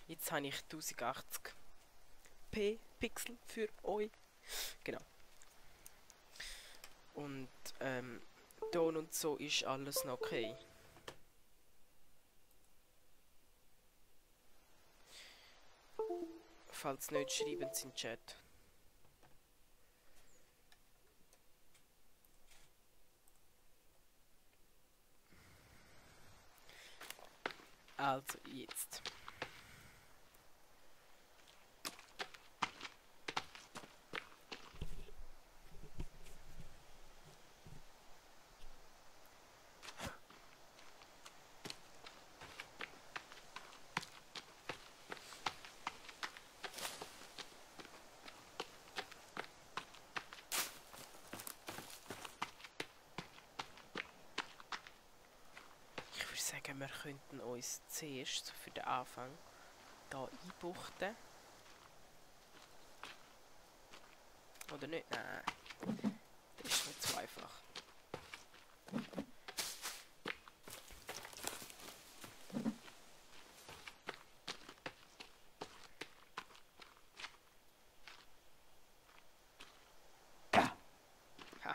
Jetzt habe ich 1080p Pixel für euch. Genau. Und Ton und so ist alles noch okay. Falls nicht, schreiben Sie in den Chat. Also jetzt. Ich würde sagen, wir könnten uns zuerst so für den Anfang hier einbuchten. Oder nicht? Nein. Das ist nicht zu einfach. Ha.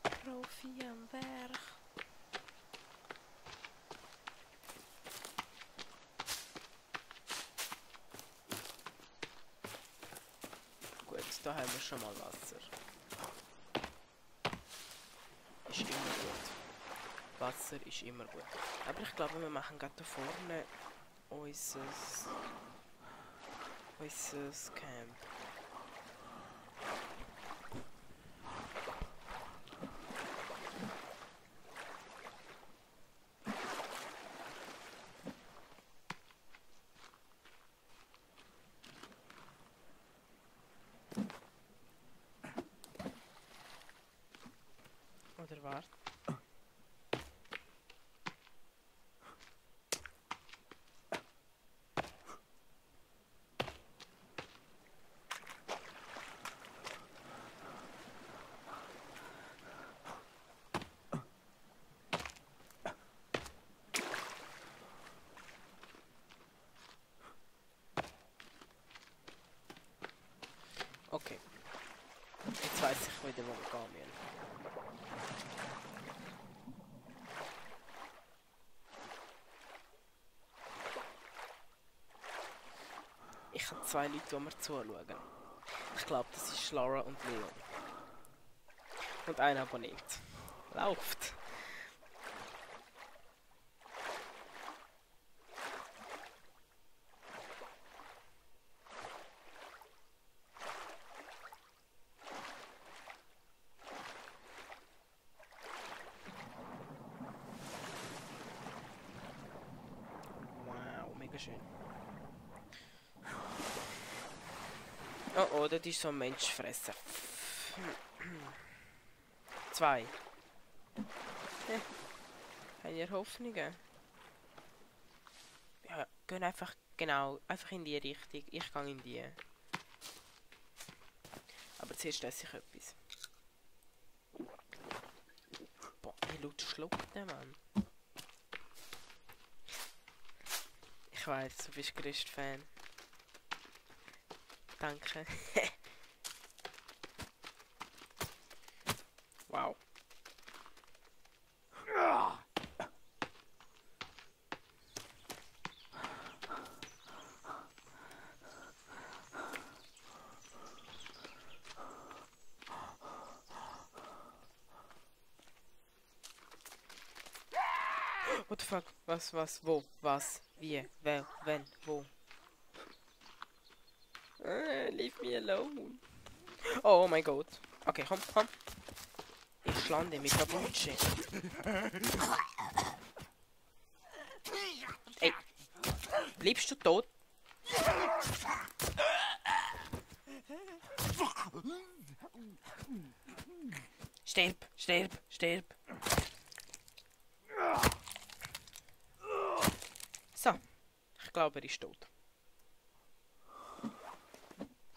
Profi am Werk. Gut, da haben wir schon mal Wasser. Ist immer gut. Wasser ist immer gut. Aber ich glaube, wir machen gerade da vorne unser Camp. Oder warte. Okay. Jetzt weiss ich wieder, wo wir gehen müssen. Ich habe zwei Leute, die mir zuschauen. Ich glaube, das ist Lara und Leon. Und ein Abonnent. Läuft! Wow, mega schön. Oh oh, das ist so ein Menschfresser. Zwei. Habt ihr Hoffnungen? Ja, gehen einfach genau, einfach in die Richtung. Ich gehe in die. Aber zuerst esse ich etwas. Boah, wie laut schluckt der Mann. Ich weiß, du bist größter Fan. Danke. Wow. What the fuck? Was, wo, was, wie, wer, wenn, wo? Leave me alone. Oh mein Gott. Okay, komm, komm. Ich schlande mit der Butsche. Ey. Bleibst du tot? Stirb, stirb, stirb. So. Ich glaube, er ist tot.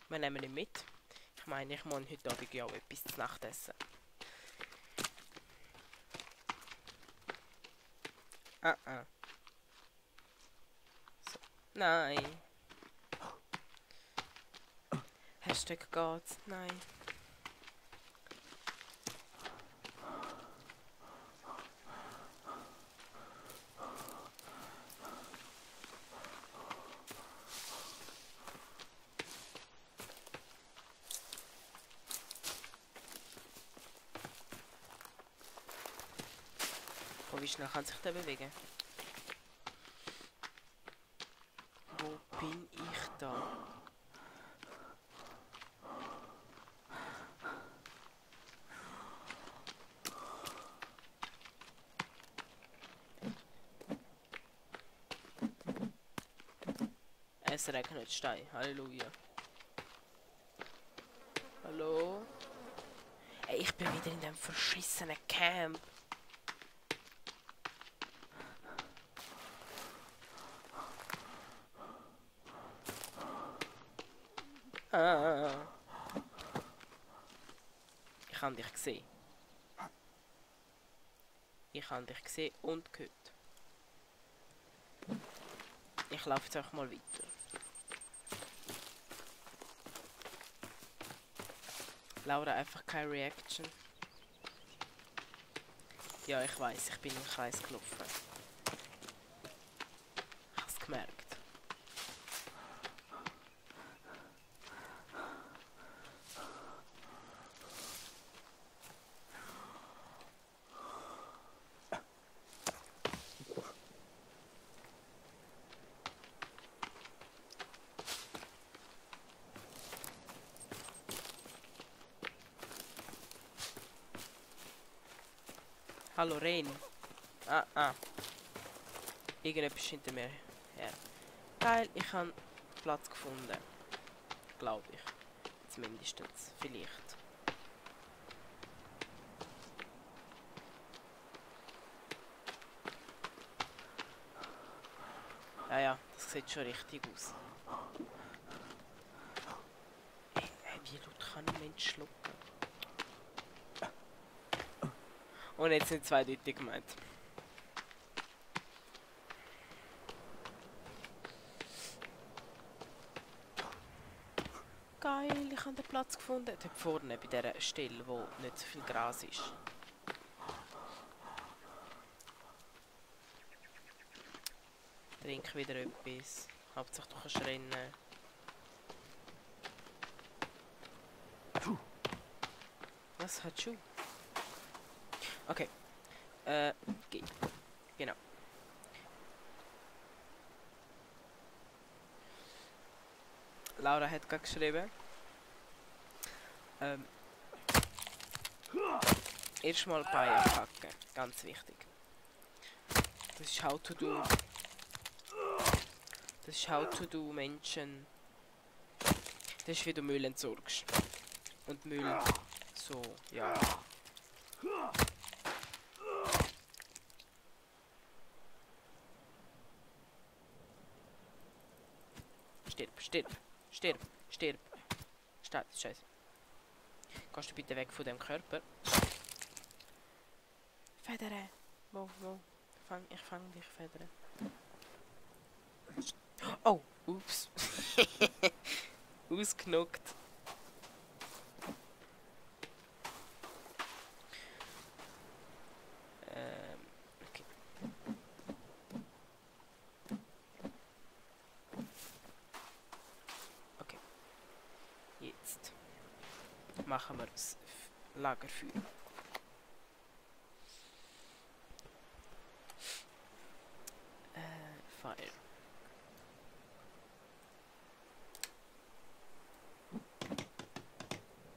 Wir nehmen ihn mit. Ich meine, ich muss heute Abend ja auch etwas zu Nacht essen. So. Nein. Hashtag God. Nein. Oh, wie schnell kann sich der bewegen? Wo bin ich da? Es regnet Stein. Halleluja. Hallo? Ey, ich bin wieder in dem verschissenen Camp. Ah. Ich habe dich gesehen. Ich habe dich gesehen und gehört. Ich laufe jetzt einfach mal weiter. Laura, einfach keine Reaction. Ja, ich weiß, ich bin im Kreis gelaufen. Ich habe es gemerkt. Hallo Ren. Ah. Irgendetwas hinter mir her. Geil, ich habe Platz gefunden. Glaube ich. Zumindest. Vielleicht. Ja, das sieht schon richtig aus. Hey, wie laut kann ein Mensch schlucken? Und jetzt sind zweideutig gemeint. Geil, ich habe den Platz gefunden. Dort vorne, bei dieser Stelle, wo nicht so viel Gras ist. Trink wieder etwas. Hauptsache du kannst rennen. Was hat Schuh? Okay. Genau. Laura hat gerade geschrieben. Erstmal Beine packen. Ganz wichtig. Das ist how to do. Das ist how to do Menschen. Das ist wie du Müll entsorgst. Und Müll so, ja. Stirb. Scheiße. Kannst du bitte weg von dem Körper? Federe. Wo? Ich fang dich, Federe. Oh, ups. Ausgenockt. Okay. Okay. Jetzt machen wir das Lagerfeuer. Fire.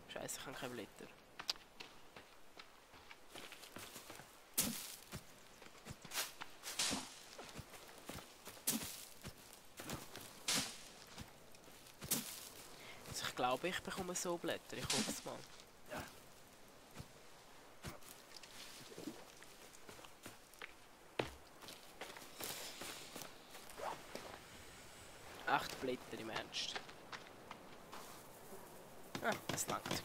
Scheiße, ich habe keine Blätter. Also ich glaube, ich bekomme so Blätter. Ich hoffe es mal. 8 Blätter im Ernst. Ah, es langt.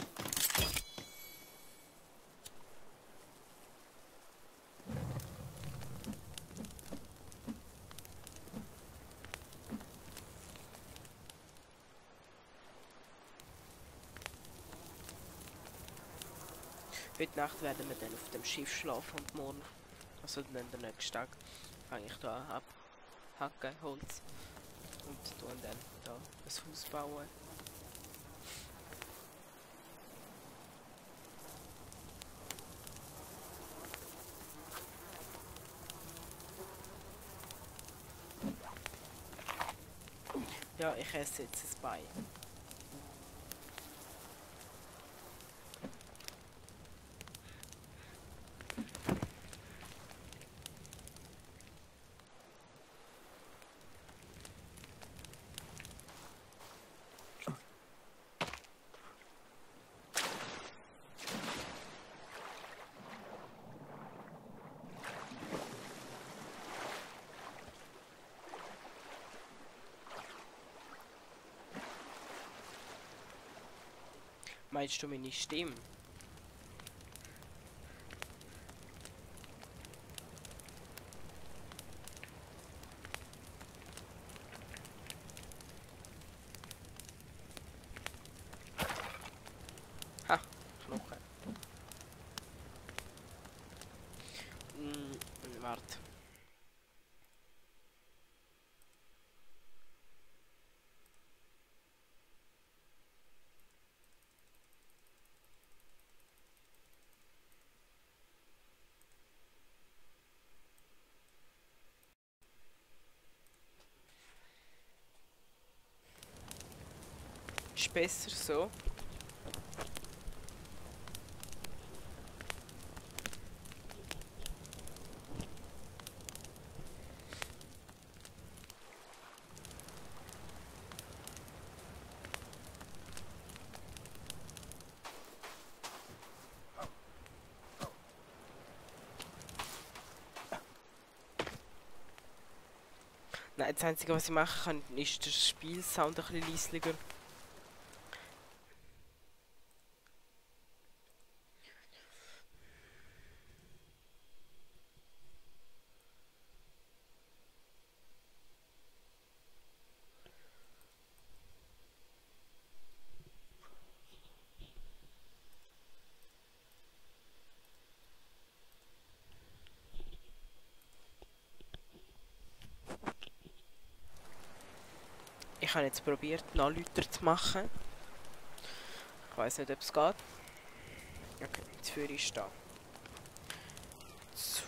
Heute Nacht werden wir dann auf dem Schiff schlafen und morgen, also dann den nächsten Tag, fange ich da ab, hacken Holz und tun dann da ein Haus bauen. Ja, ich esse jetzt ein Bein. Meinst du meine Stimme? Ha, Knochen. Warte. Ist besser so. Nein, das Einzige, was ich machen kann, ist der Spielsound ein bisschen leislicher. Ich habe jetzt probiert, noch lauter zu machen. Ich weiß nicht, ob es geht. Okay, jetzt führe ich da. Das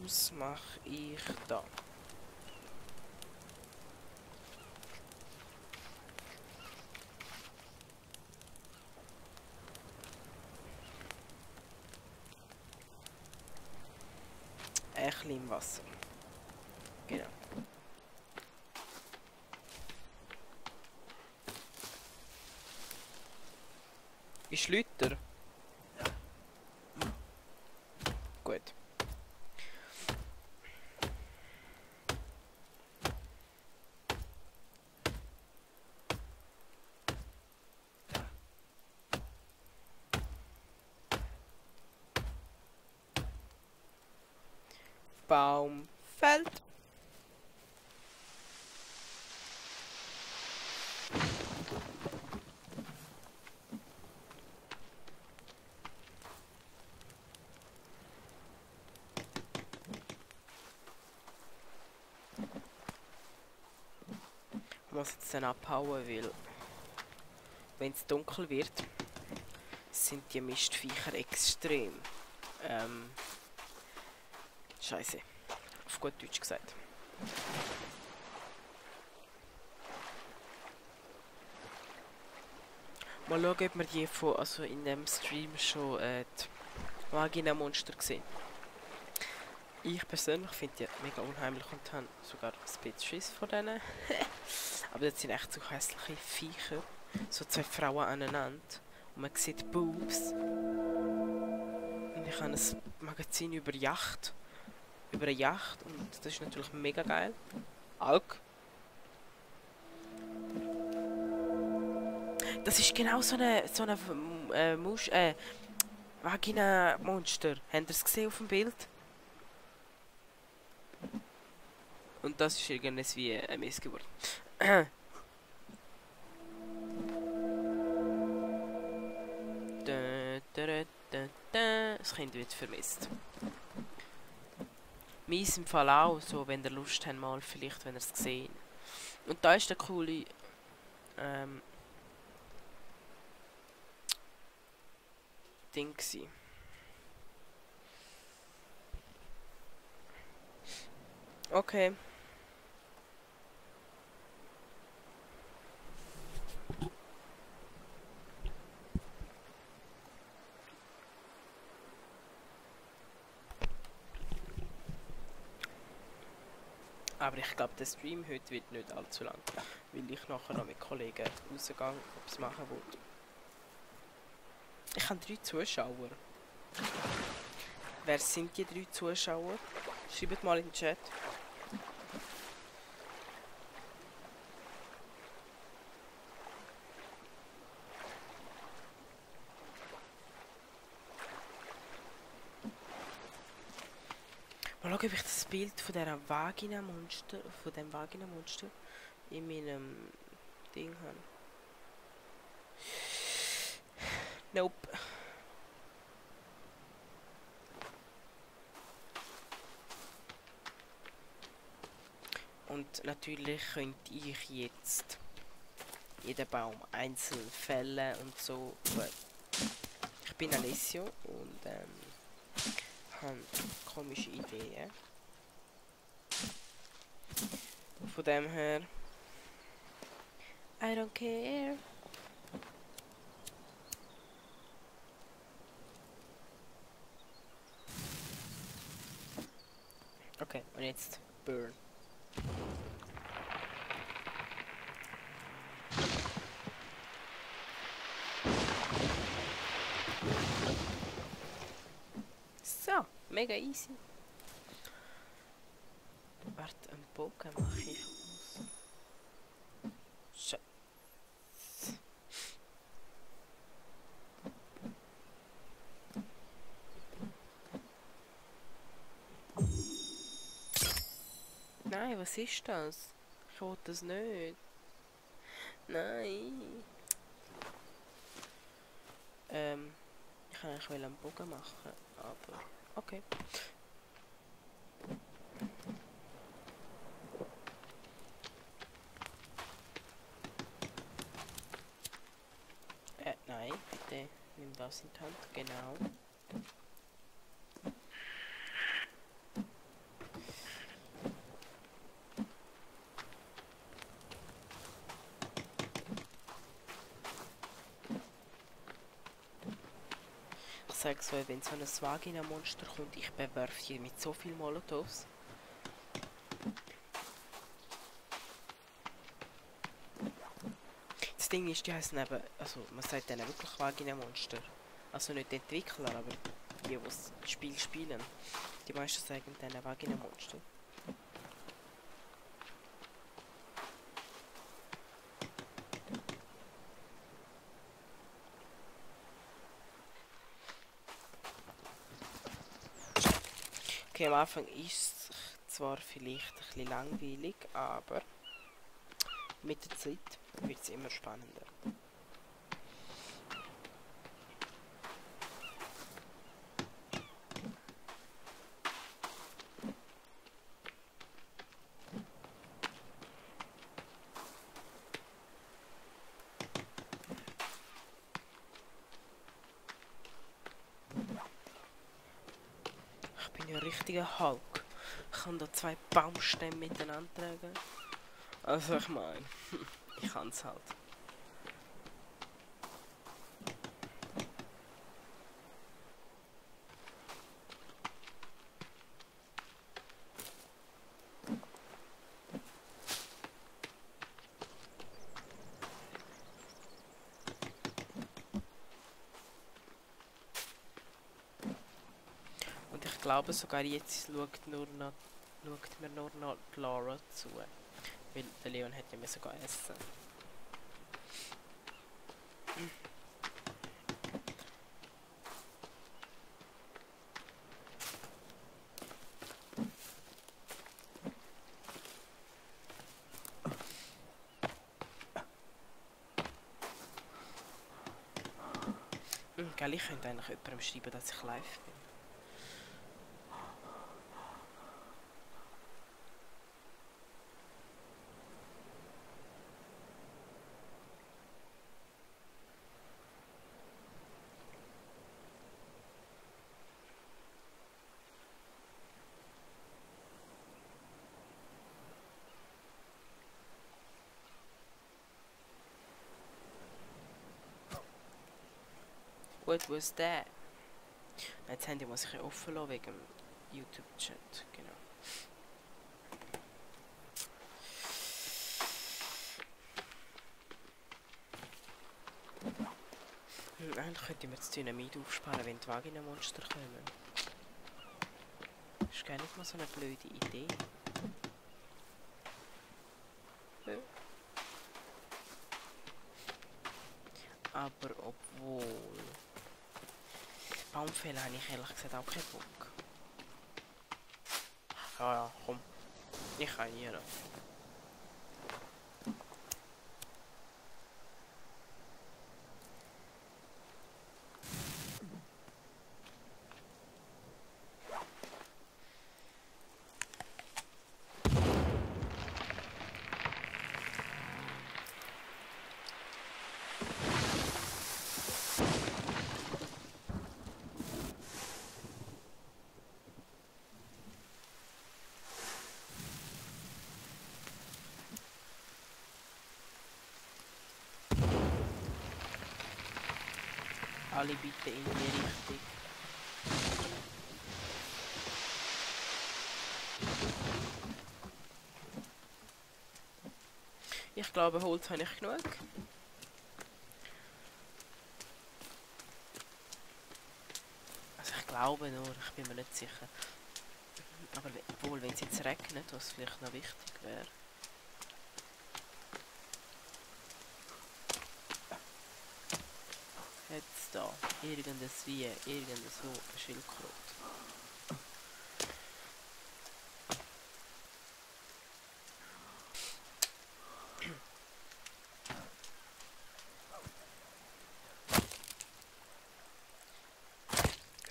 Haus mache ich da. Ein bisschen im Wasser. Genau. Ist lauter? Gut. Baum fällt. Ich muss jetzt dann abhauen, weil wenn es dunkel wird, sind die Mistviecher extrem. Scheiße. Auf gut Deutsch gesagt. Mal schauen, ob wir je von, also in dem Stream schon die Vagina-Monster gesehen. Ich persönlich finde die mega unheimlich und habe sogar ein bisschen Schiss von denen. Aber das sind echt so hässliche Viecher. So zwei Frauen aneinander. Und man sieht Boobs. Und ich habe ein Magazin über Yacht. Über eine Yacht. Und das ist natürlich mega geil. Alk. Das ist genau so eine Vagina-Monster. Habt ihr es gesehen auf dem Bild? Und das ist irgendwas wie eine Missgeburt. Da, da, da, da, da. das Kind wird vermisst. Meins im Fall auch, so, wenn ihr Lust habt, mal vielleicht, wenn ihr es gesehen. Und da ist der coole Ding gewesen. Okay. Aber ich glaube, der Stream heute wird nicht allzu lang, weil ich nachher noch mit Kollegen rausgehe, etwas machen will. Ich habe 3 Zuschauer. Wer sind die 3 Zuschauer? Schreibt mal in den Chat. Mal schauen, ob ich das Bild von diesem Vagina-Monster in meinem Ding habe. Nope. Und natürlich könnte ich jetzt jeden Baum einzeln fällen und so. Ich bin Alessio und habe komische Ideen. Von dem her, I don't care. Okay, und jetzt Burn. So, mega easy. Warte, einen Bogen mache ich aus. Scheiße. Nein, was ist das? Ich will das nicht. Nein. Ich kann eigentlich einen Bogen machen, aber okay. Nein, bitte nimm das in die Hand, genau. Ich sage so, wenn so ein Vagina-Monster kommt, ich bewerfe hier mit so viel Molotovs. Das Ding ist, die heißen eben, also man sagt denen wirklich Vagina-Monster. Also nicht die Entwickler, aber die das Spiel spielen. Die meisten sagen denen Vagina-Monster. Okay, am Anfang ist es zwar vielleicht ein bisschen langweilig, aber mit der Zeit wird es immer spannender. Ich bin ja ein richtiger Hulk. Ich kann da 2 Baumstämme miteinander tragen. Also ich meine, ich kann es halt. Und ich glaube sogar jetzt schaut mir nur noch die Laura zu. Weil der Leon hätte ja sogar essen. Gell, ich könnte eigentlich jemandem schreiben, dass ich live bin. What was that? Das Handy muss ich ja offen lassen wegen dem YouTube-Chat, genau. Eigentlich könnte ich mir das Dynamit aufsparen, wenn die Vagina-Monster kommen. Das ist gar nicht mal so eine blöde Idee. Ja. Aber obwohl... Baumfälle habe ich ehrlich gesagt auch keinen Bock. Ja, komm. Ich kann hier. Alle bitte in die Richtung. Ich glaube, Holz habe ich genug. Also ich glaube nur, ich bin mir nicht sicher. Aber obwohl, wenn es jetzt regnet, was vielleicht noch wichtig wäre. Jetzt da, irgendwas wie, irgendwo ein Schildkröte.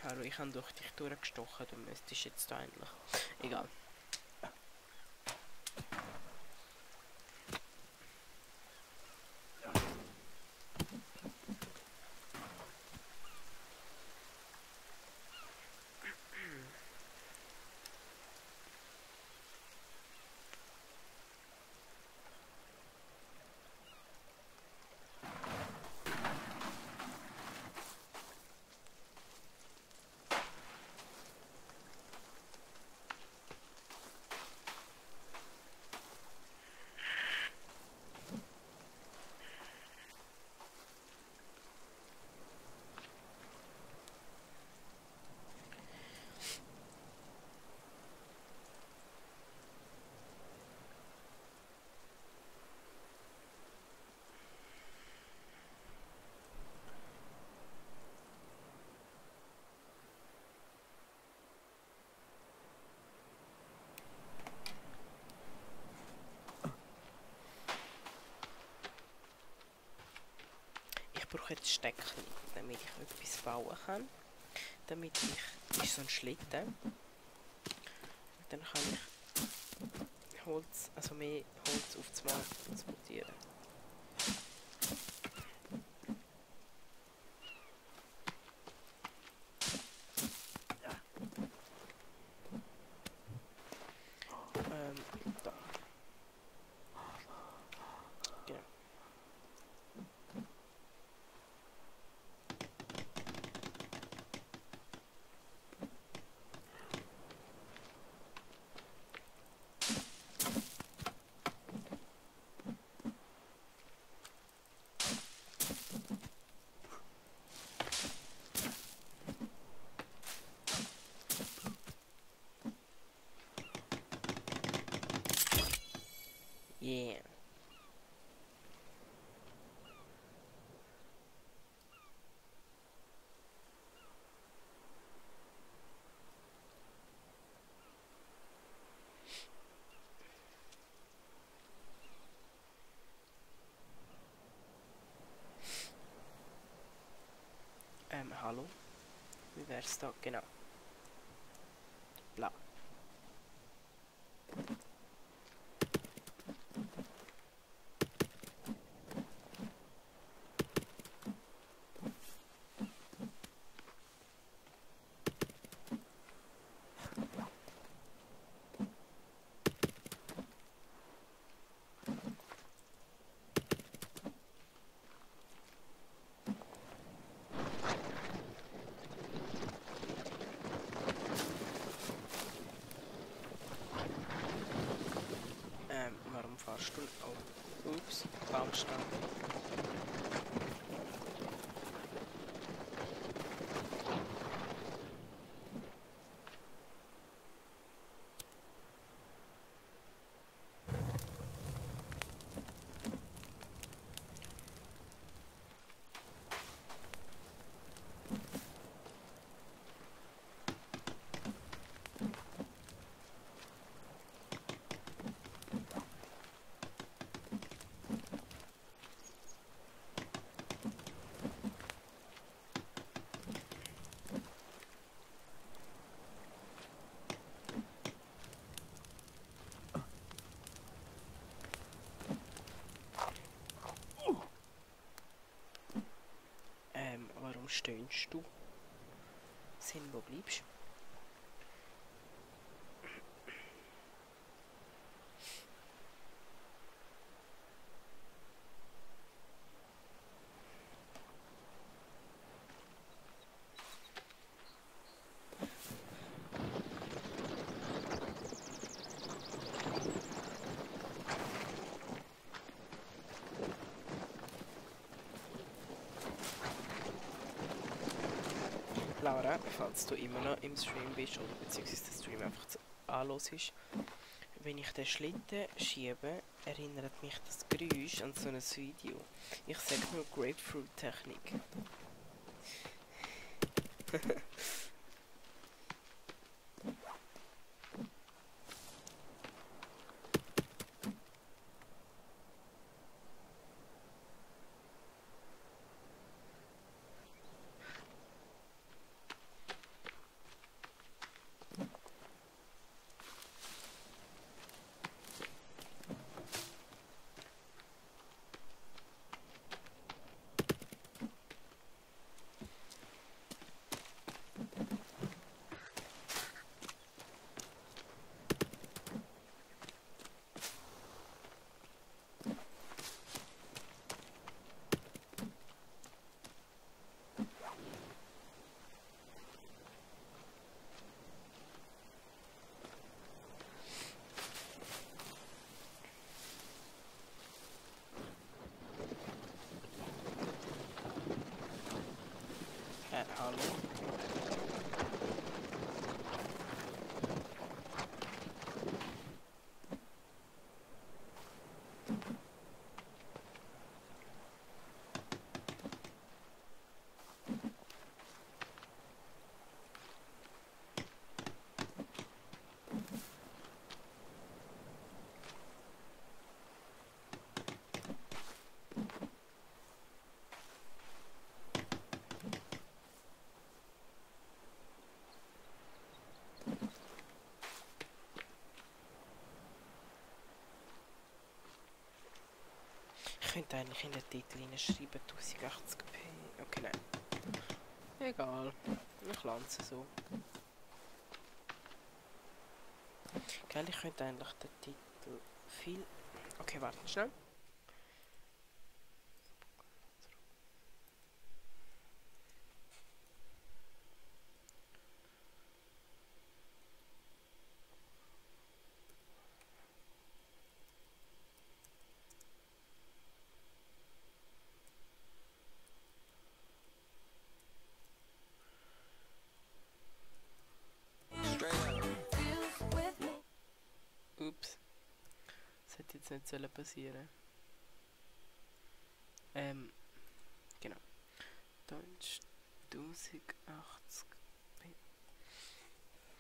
Hallo, ich habe durch dich durchgestochen, du müsstest jetzt da eigentlich. Egal. Ich brauche jetzt Steckchen, damit ich etwas bauen kann. Damit ich... ist so ein Schlitten. Und dann kann ich Holz, also mehr Holz auf das Mal transportieren. Da. Genau. Hallo. Wie wär's da? Genau. Bla. Warum fahrst du? Oh, ups, Baumstamm. Warum stöhnst du? Sinn, wo bleibst du? Laura, falls du immer noch im Stream bist oder beziehungsweise der Stream einfach anhörst, wenn ich den Schlitten schiebe, erinnert mich das Geräusch an so ein Video. Ich sage nur Grapefruit-Technik. Hallo. Ich könnte eigentlich in den Titel hineinschreiben 1080p. Okay, nein. Egal. Ich lasse es so. Gell, ich könnte eigentlich den Titel viel... Okay, warte schnell. Ups. Das hätte jetzt nicht sollen passieren. Genau. Deutsch 1080p.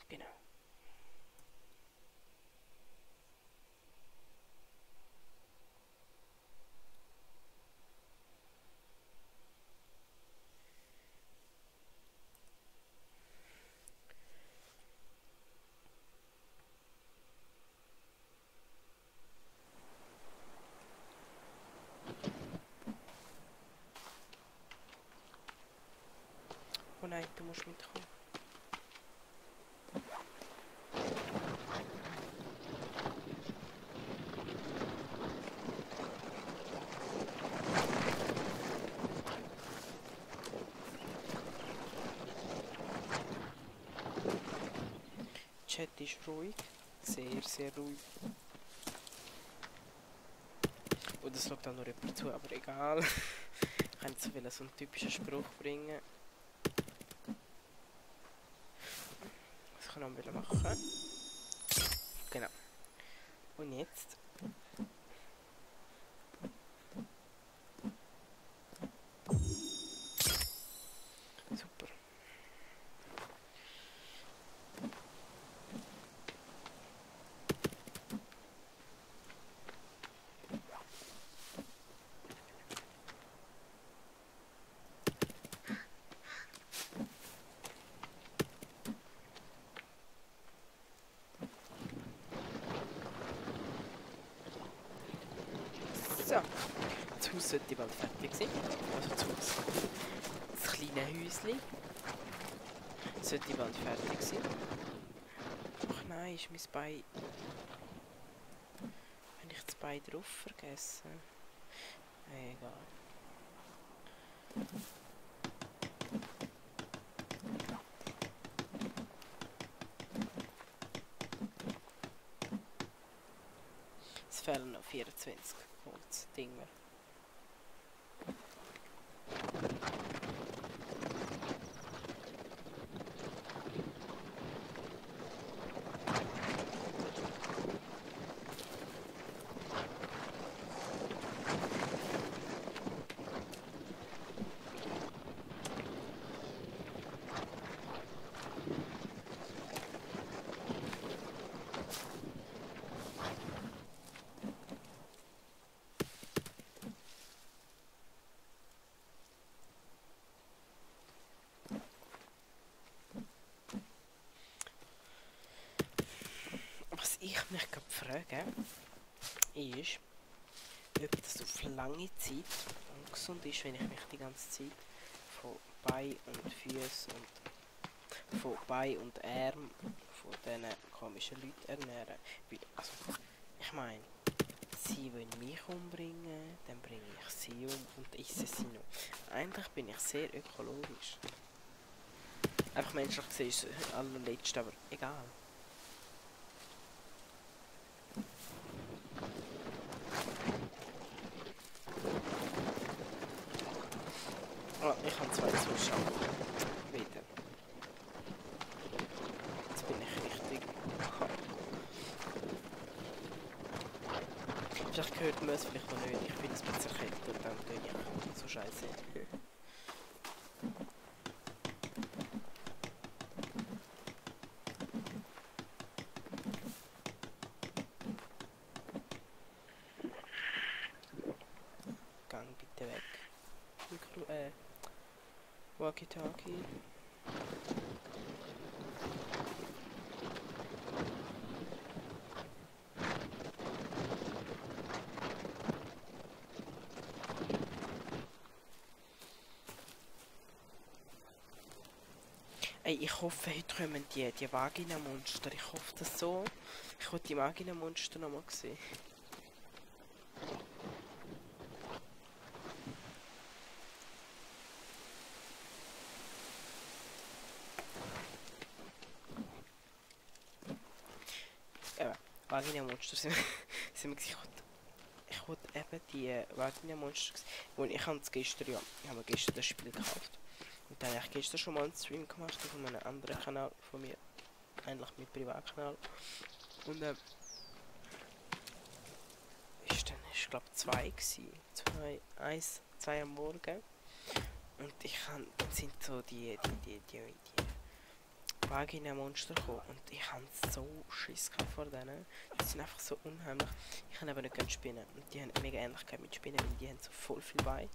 Genau. du musst mitkommen. Chat ist ruhig. Sehr, sehr ruhig. Und es schaut auch noch jemand zu, aber egal. Ich kann jetzt so einen typischen Spruch bringen. Was kann ich noch machen? Genau. Und jetzt. Super. So. Das Haus sollte bald fertig sein. Also das Haus. Das kleine Häuschen sollte bald fertig sein. Ach nein, ist mein Bein... Habe ich das Bein drauf vergessen? Egal. Es fehlen noch 24 Holzdinger. Was ich mich gerade frage, ist, ob das auf lange Zeit ungesund ist, wenn ich mich die ganze Zeit von Bein und Füßen und von Bein und Arm von diesen komischen Leuten ernähre. Weil, also, ich meine, sie wollen mich umbringen, dann bringe ich sie um und esse sie noch. Eigentlich bin ich sehr ökologisch. Einfach menschlich gesehen ist es allerletzt, aber egal. Oh, ich habe 2 Zuschauer. Wieder. Jetzt bin ich richtig. Vielleicht hört man es vielleicht noch nicht. Ich bin ein bisschen erkältet und dann tue ich so scheiße. Gang bitte weg. Mikro, Walkie-Talkie. Ey, ich hoffe, heute kommen die Vagina-Monster. Ich hoffe das so. Ich wollte die Vagina-Monster nochmal sehen. Vagina-Monster sind wir ich wollte eben die Vagina-Monster sehen. Ich habe es gestern, ja, ich habe gestern das Spiel gekauft. Und dann habe ich gestern schon mal einen Stream gemacht auf einem anderen Kanal von mir. Eigentlich mein Privatkanal. Und ich glaube 2 gewesen. 2 am Morgen. Und dann sind so die Vagina-Monster gekommen. Und ich habe so Schiss vor denen. Die sind einfach so unheimlich. Ich kann aber nicht gerne Spinnen. Und die haben mega Ähnlichkeit mit Spinnen, weil die haben so voll viel Beine.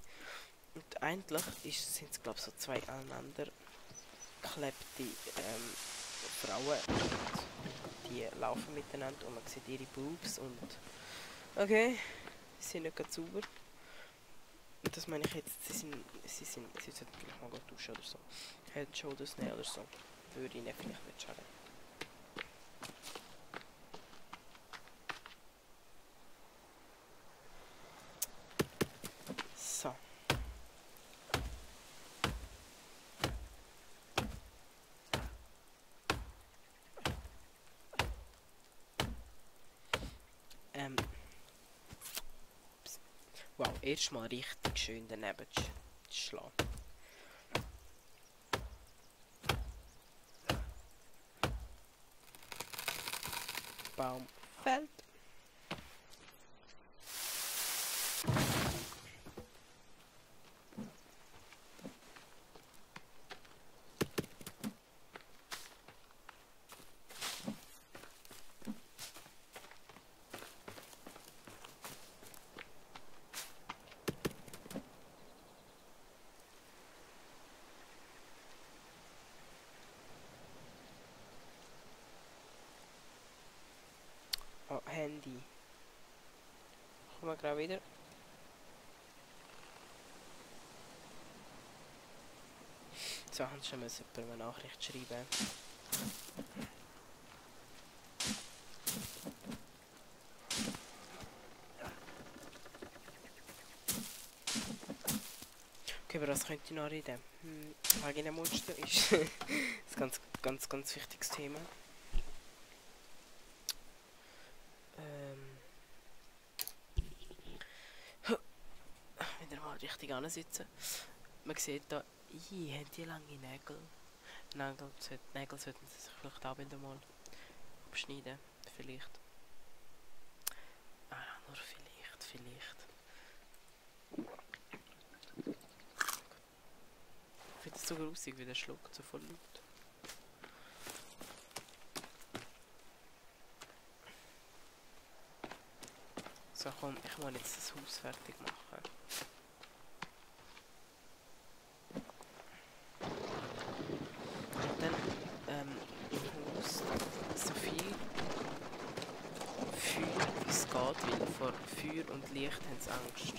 Und eigentlich sind es glaube ich so 2 aneinander geklebte Frauen. Und die laufen miteinander und man sieht ihre Boobs und... Okay, sie sind nicht ganz sauber. Und das meine ich jetzt, sie sollten vielleicht mal duschen oder so. Head and Shoulders nehmen oder so. Würde ich ihnen vielleicht nicht schaden. So. Wow, erstmal richtig schön daneben schlagen. Baum fällt. Oh, Handy. Kommen wir gerade wieder. So, haben schon müssen jemand eine Nachricht schreiben. Okay, über was könnte ich noch reden? Vagina Monster ist ein ganz wichtiges Thema. Wieder mal richtig ansitzen. Man sieht da, haben die lange Nägel. Nägel sollten sie sich vielleicht auch wieder mal abschneiden. Vielleicht. Ah, nur vielleicht. Ich finde es so grusig, wie der schluckt, so voll laut. So komm, ich muss jetzt das Haus fertig machen. Und dann im Haus so viel Feuer wie es geht, weil vor Feuer und Licht haben sie Angst.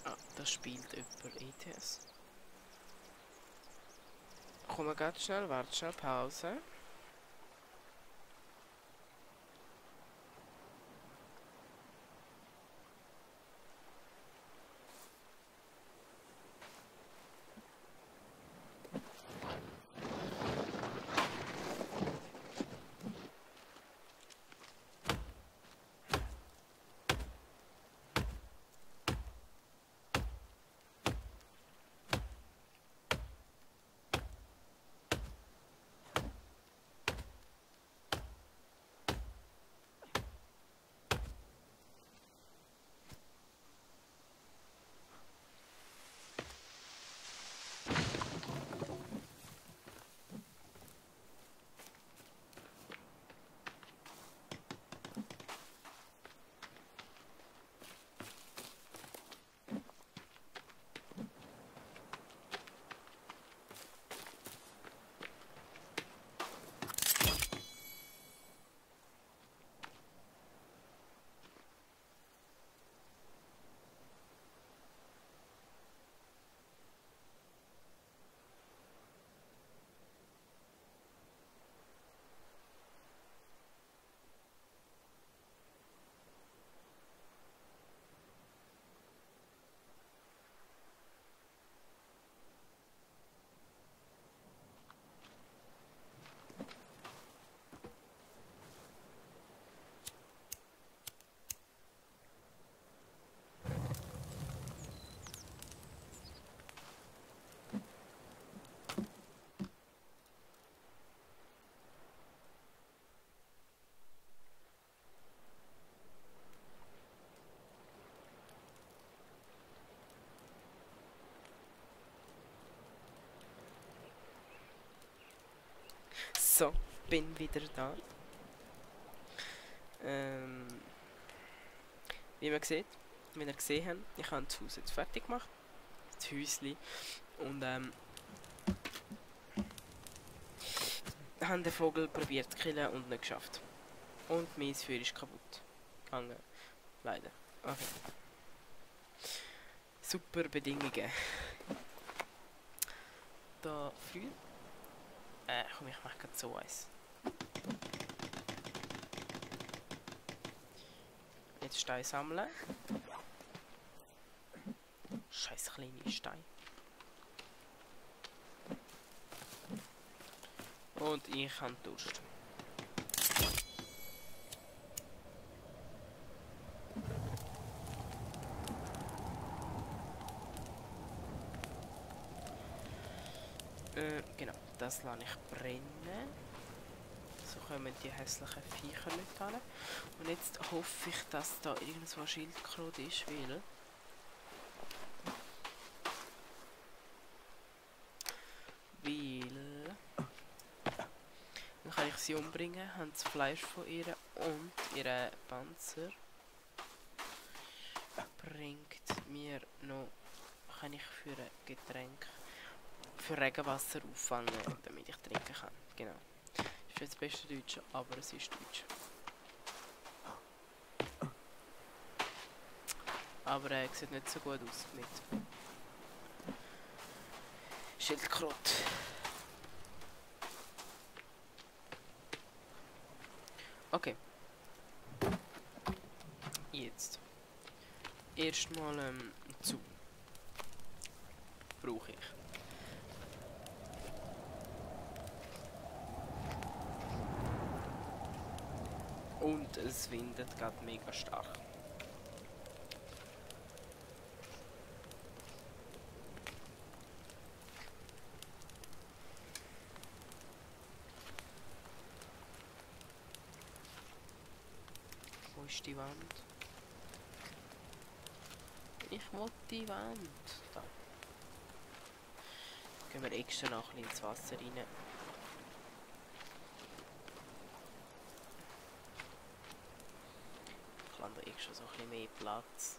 Ah, da spielt jemand ETS. Komm ganz schnell, warte schnell, Pause. So, bin wieder da. Wie man sieht, wie ihr gesehen habt, ich habe das Haus jetzt fertig gemacht. Das Häuschen. Und haben den Vogel probiert zu killen und nicht geschafft. Und mein Feuer ist kaputt gegangen. Leider. Okay. Super Bedingungen. Dafür. Komm, ich mache gerade so eins. Jetzt Stein sammeln. Scheiß kleine Stein. Und ich habe Durst. Genau, das lasse ich brennen. So kommen die hässlichen Viecher nicht hin. Und jetzt hoffe ich, dass da irgendwo ein Schildkröte ist, weil... Dann kann ich sie umbringen, haben das Fleisch von ihr und ihren Panzer bringt mir noch... Kann ich für ein Getränk... für Regenwasser auffangen, damit ich trinken kann. Genau. Ist jetzt das beste Deutsch, aber es ist Deutsch. Aber sieht nicht so gut aus mit Schildkröte. Okay. Jetzt. Erstmal zu. Brauche ich. Und es windet gerade mega stark. Wo ist die Wand? Ich will die Wand. Da. Gehen wir extra noch ein bisschen ins Wasser rein. Ich habe da extra so ein bisschen mehr Platz.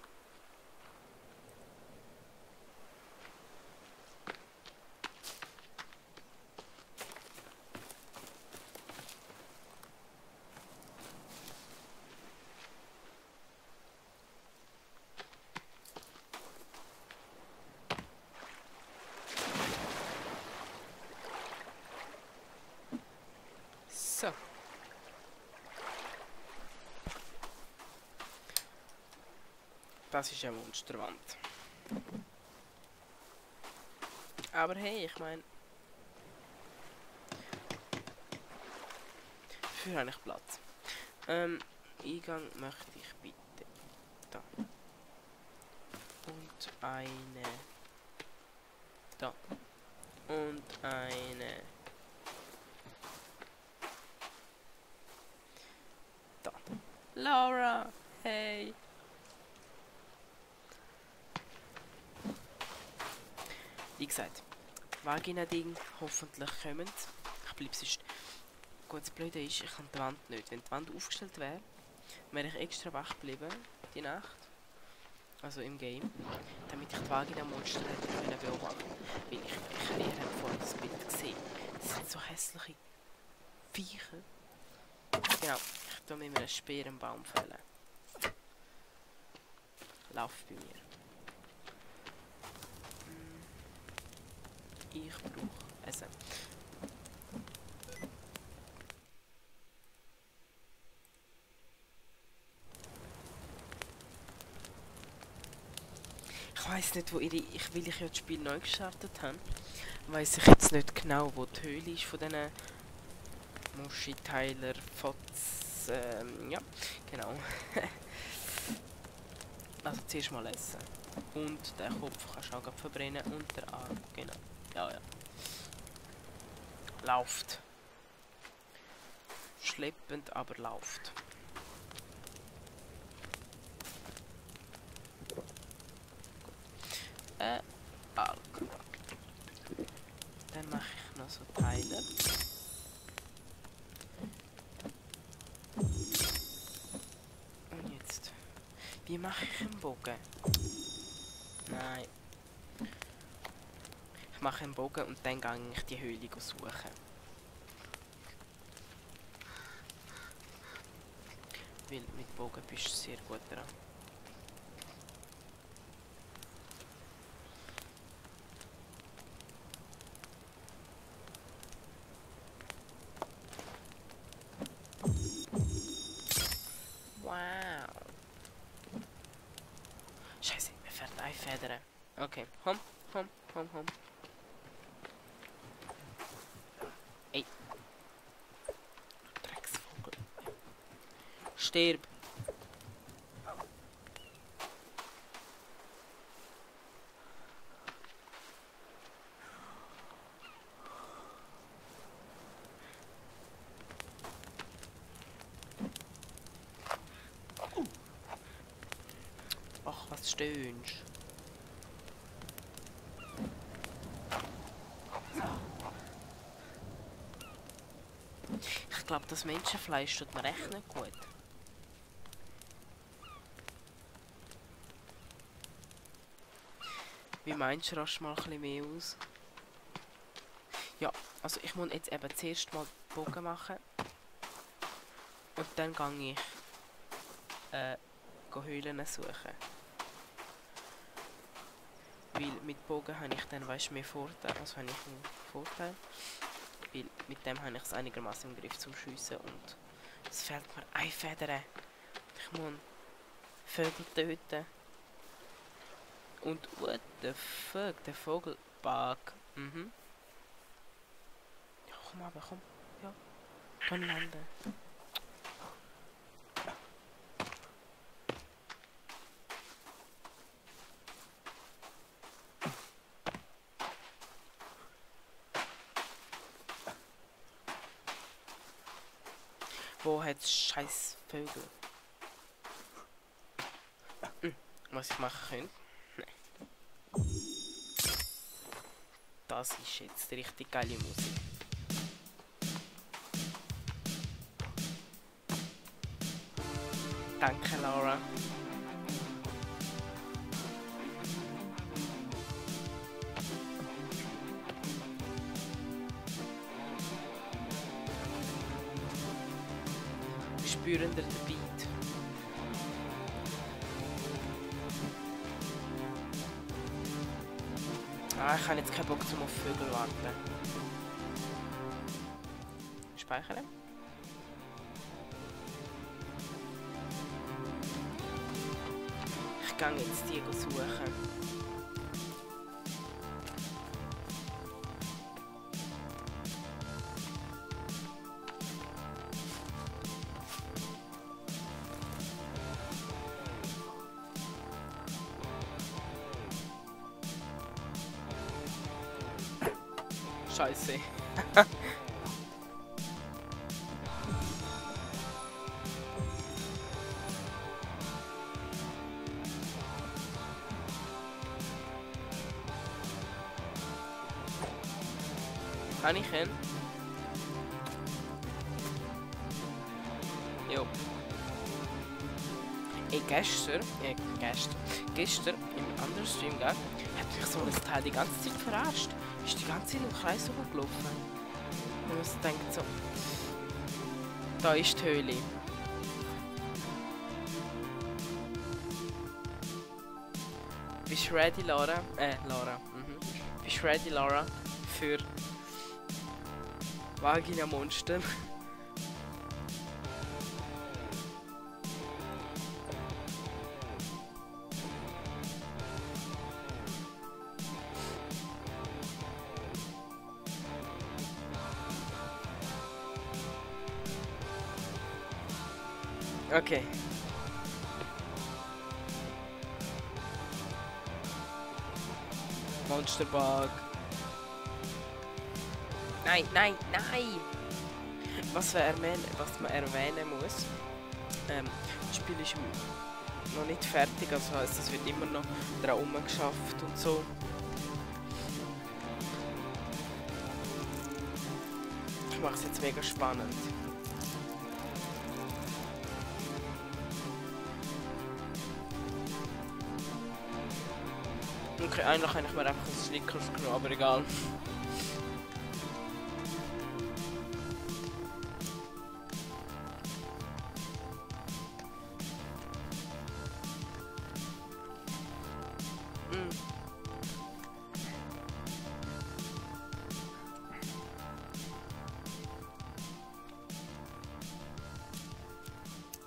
So. Das ist eine Monsterwand. Aber hey, ich meine... Dafür habe ich Platz. Eingang möchte ich bitte. Da. Und eine... Da. Und eine... Da. Laura! Hey! Wie gesagt, Vagina-Ding, hoffentlich kommen. Ich bleibe sonst... Gut, das Blöde ist, ich kann die Wand nicht. Wenn die Wand aufgestellt wäre, wäre ich extra wach geblieben, die Nacht. Also im Game. Damit ich die Vagina-Monster hätte können beobachten. Weil ihr habt vorhin das Bild gesehen. Das sind so hässliche Viecher. Genau, ich tue mit einem Speer einen Baum fällen. Lauf bei mir. Ich brauche Essen. Ich weiss nicht, wo ihre... Weil ich ja das Spiel neu gestartet habe, weiss ich jetzt nicht genau, wo die Höhle ist von diesen Muschi, Tyler, Fotz... ja, genau. Also zuerst mal essen. Und den Kopf kannst du auch verbrennen und der Arm, genau. Ja, ja. Lauft. Schleppend, aber lauft. Alk. Dann mache ich noch so Teile. Wie mache ich einen Bogen? Nein. Ich mache einen Bogen und dann gehe ich die Höhle suchen. Weil mit Bogen bist du sehr gut dran. Wow. Scheiße, mir fährt eine Feder. Okay, komm. Ey. Drecksvogel. Stirb. Ach, was stöhnst? Ich glaube, das Menschenfleisch tut mir echt nicht gut. Wie meinst du, rasch mal ein bisschen mehr aus? Ja, also ich muss jetzt eben zuerst mal Bogen machen. Und dann gehe ich Höhlen suchen. Weil mit Bogen habe ich dann, weißt, mehr Vorteil. Also habe ich einen Vorteil. Weil mit dem habe ich es einigermaßen im Griff zum Schiessen. Und es fehlt mir eine Feder. Ich muss Vögel töten. Und what the fuck, der Vogelbug. Mhm. Ja, komm aber, komm. Ja. Kann landen. Wo hat's scheiß Vögel? Was ich machen könnte? Nein. Das ist jetzt richtig geile Musik. Danke, Laura. Spüren den Beat. Ah, ich habe jetzt keinen Bock zum auf Vögel warten. Speichern. Ich gehe jetzt die suchen. Scheiße. Kann ich hin? Jo. Ey, gestern im anderen Stream, gell, hat mich so ein Teil die ganze Zeit verarscht. Ist die ganze Zeit im Kreis rumgelaufen. Und man denkt so, da ist die Höhle. Bist du ready, Laura? Bist du ready, Laura, für Vagina Monster? Okay. Monsterbug. Nein, nein, nein! Was man erwähnen muss, das Spiel ist noch nicht fertig, also heisst, es wird immer noch dran rumgeschafft und so. Ich mache es jetzt mega spannend. Okay, eigentlich habe ich mir einfach ein Snickers genommen, aber egal.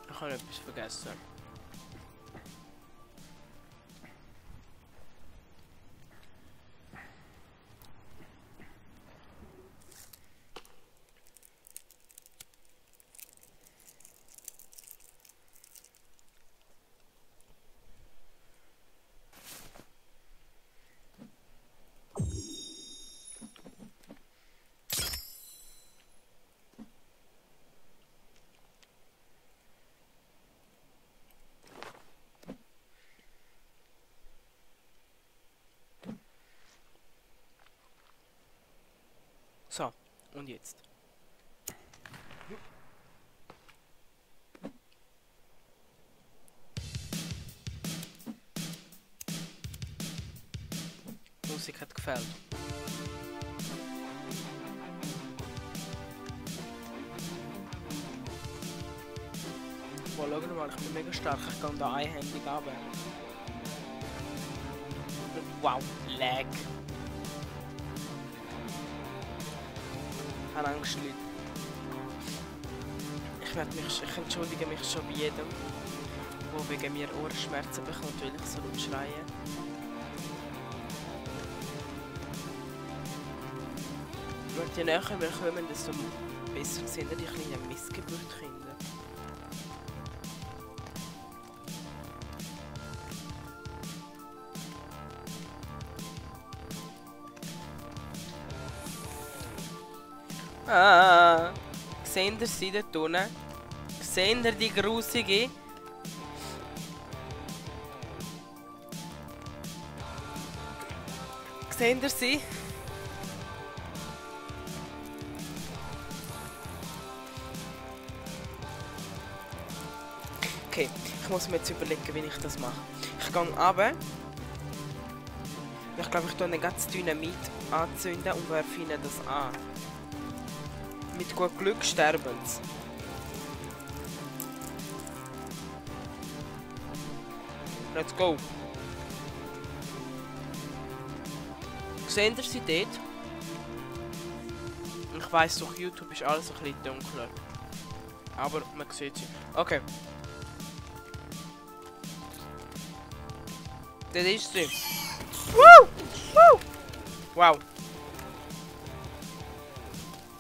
Ich habe etwas vergessen. So, und jetzt. Die Musik hat gefällt. Boah, schau mal, ich bin mega stark. Ich kann da einhändig runter. Wow, Lag. Ich habe Angst, Leute. Ich entschuldige mich schon bei jedem, der wegen mir Ohrenschmerzen bekommt, weil ich so rumschreie. Und je näher wir kommen, desto besser sind die kleinen Missgeburtkinder. Ah, seht ihr sie dort unten? Seht ihr die grusige? Seht ihr sie? Okay, ich muss mir jetzt überlegen, wie ich das mache. Ich gehe runter. Ich glaube, ich tue einen ganz Dynamit anzünden und werfe ihnen das an. Mit gut Glück sterben sie. Let's go! Seht ihr sie dort? Ich weiss, durch YouTube ist alles ein bisschen dunkler. Aber man sieht sie. Okay. Das ist sie. Woo! Woo! Wow.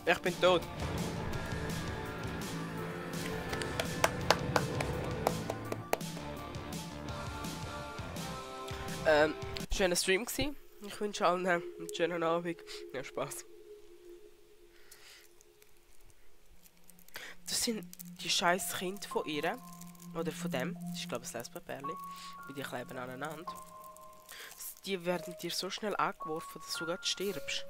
Ich bin tot. Schöner Stream gsi. Ich wünsche allen einen schönen Abend. Ja, Spaß. Das sind die scheiß Kinder von ihr. Oder von dem. Das ist, glaube ich, ein Lesbenpärli. Weil die kleben aneinander. Die werden dir so schnell angeworfen, dass du gerade stirbst.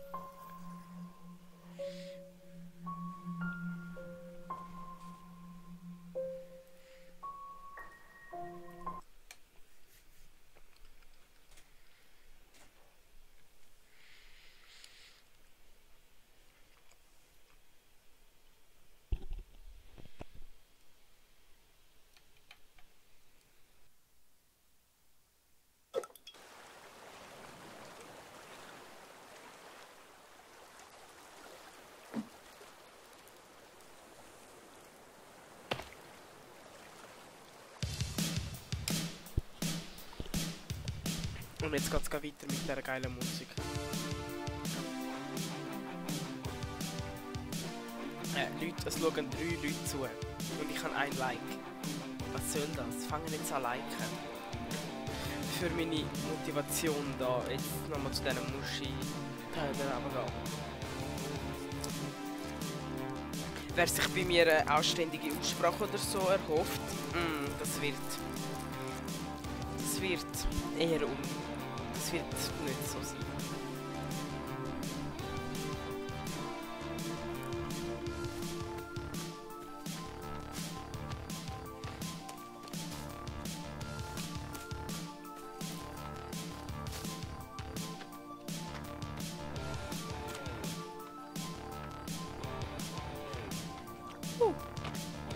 Und jetzt geht es weiter mit dieser geilen Musik. Leute, es schauen 3 Leute zu. Und ich habe ein Like. Was soll das? Fangen jetzt an liken. Für meine Motivation da, jetzt nochmal zu diesen Muschi-Teilen runtergehen. Wer sich bei mir eine anständige Aussprache oder so erhofft, das wird eher das wird nicht so sein.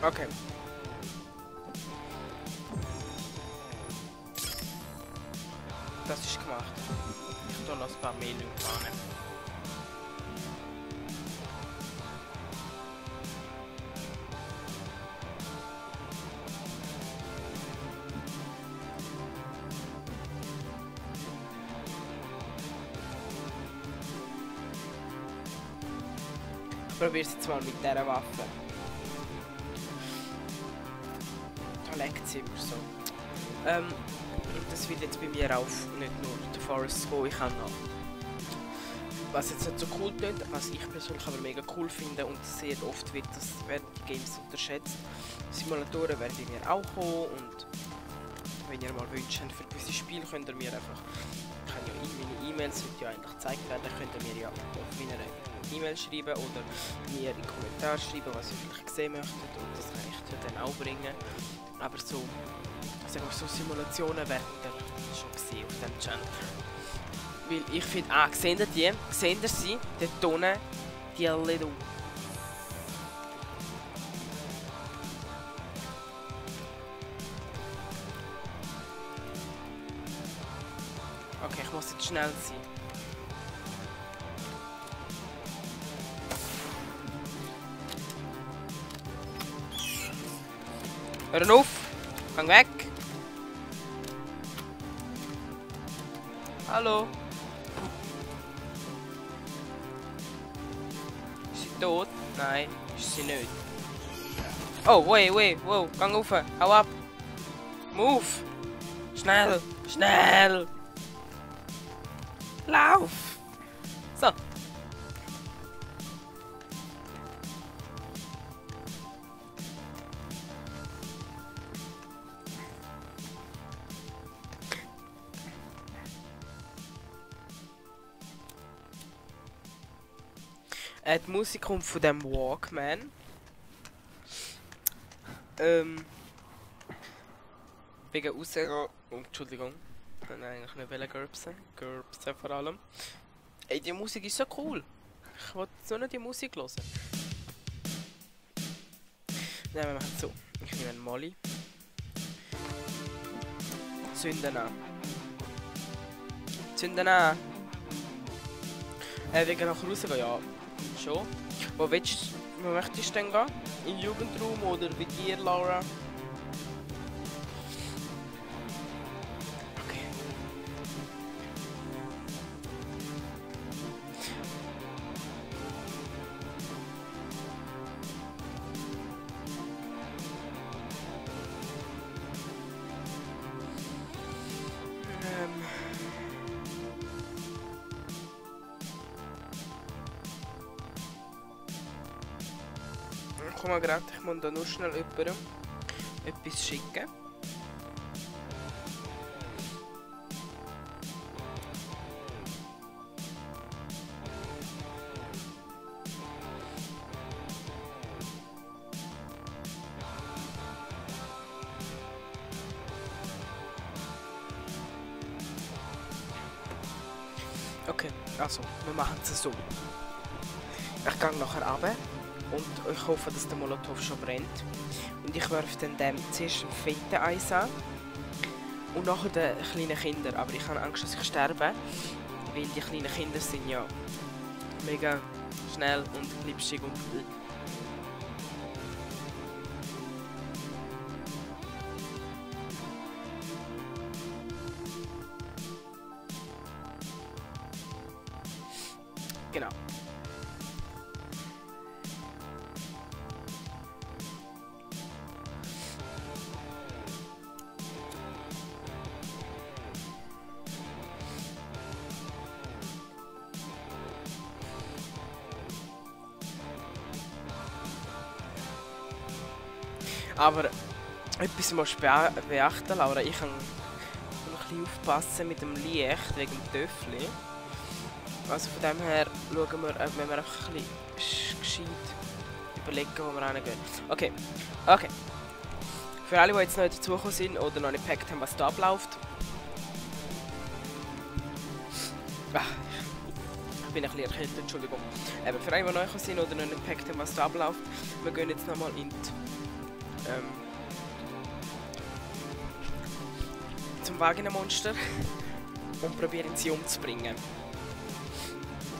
Okay. Das ist gemacht. Ich tue noch ein paar mehr Leute an. Ich probiere es jetzt mal mit dieser Waffe. Da leckt es immer so. Und das wird jetzt bei mir auf nicht nur der Forest gehen, ich habe noch. Was jetzt nicht so cool klingt, was ich persönlich aber mega cool finde und sehr oft wird das werden die Games unterschätzt. Simulatoren werden bei mir auch kommen und wenn ihr mal Wünsche habt für gewisse Spiele, könnt ihr mir einfach, ich kann ja meine E-Mails wird ja eigentlich gezeigt werden, könnt ihr mir ja auf meiner E-Mail schreiben oder mir in den Kommentar schreiben, was ihr vielleicht sehen möchtet und das kann ich dann auch bringen. Aber so, sagen wir so Simulationen werden ihr schon gesehen auf dem Channel. Weil ich finde, seht ihr die? Seht ihr sie? Dort unten, die Little. Okay, ich muss jetzt schnell sein. Hör auf! Gang weg! Hallo! Ist sie tot? Nein, ist sie nicht. Oh, wow, gang rauf! Hau ab! Move! Schnell! Schnell! Lauf! So! Die Musik kommt von dem Walkman. Wegen rausgehen. Oh, Entschuldigung. Ich wollte eigentlich nicht gerbsen. Gerbsen vor allem. Ey, die Musik ist so cool. Ich wollte so nicht die Musik hören. Nein, wir machen es so. Ich nehme einen Molly. Zünden an. Zünden an. Wegen nach rausgehen, ja. Schon. Wo möchtest du denn gehen? Im Jugendraum oder bei dir, Laura? Okay. Komm mal gerade, ich muss da nur schnell jemandem etwas schicken. Okay, also, wir machen es so. Ich gehe nachher runter. Und ich hoffe, dass der Molotow schon brennt. Und ich werfe dann dem zuerst einen fetten Eis an. Und nachher den kleinen Kindern. Aber ich habe Angst, dass ich sterbe. Weil die kleinen Kinder sind ja mega schnell und glitschig und... Genau. Aber etwas musst du beachten, Laura. Ich kann ein bisschen aufpassen mit dem Licht wegen dem Töffli. Also von dem her schauen wir, ob wir einfach ein bisschen gescheit überlegen, wo wir reingehen. Okay. Okay. Für alle, die jetzt neu dazugekommen sind oder noch nicht gepackt haben, was da abläuft. Ich bin ein bisschen erkältet, Entschuldigung. Für alle, die neu sind oder noch nicht gepackt haben, was da abläuft, wir gehen jetzt nochmal in die zum Vagina-Monster und probieren sie umzubringen.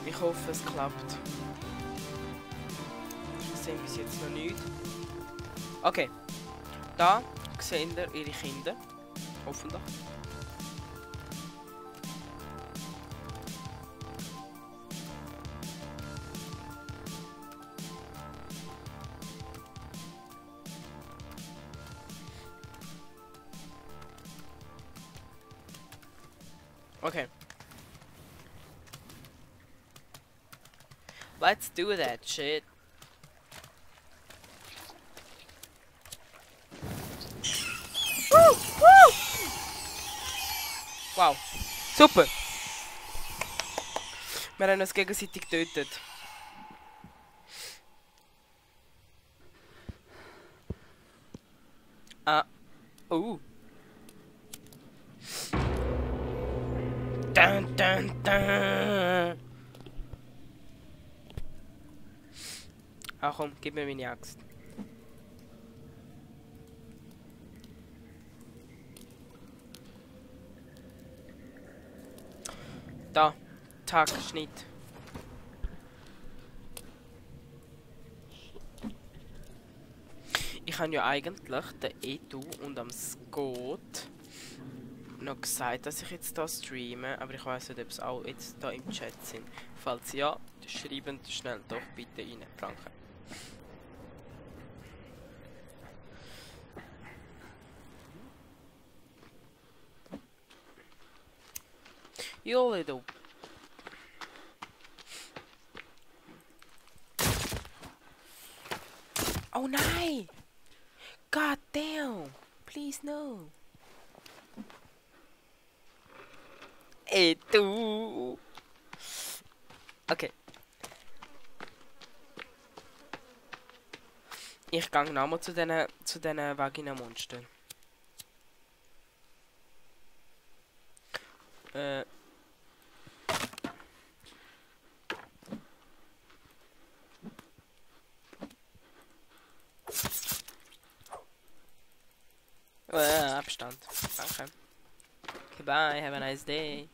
Ich hoffe, es klappt. Ich sehe bis jetzt noch nichts. Okay. Da sehen ihr ihre Kinder. Hoffentlich. Okay. Let's do that shit. Wow. Super. Wir haben uns gegenseitig getötet. Ah. Dun, dun, dun. Ach komm, gib mir meine Axt. Da. Tag, Schnitt. Ich habe ja eigentlich den Edu und am Scott noch gesagt, dass ich jetzt da streame, aber ich weiß nicht, ob es auch jetzt da im Chat sind. Falls ja, schreiben schnell doch bitte rein, danke. You little. Oh nein! God damn! Please no! Ey, du! Okay. Ich gehe nochmal zu diesen Vagina-Monstern. Abstand. Danke. Goodbye, have a nice day.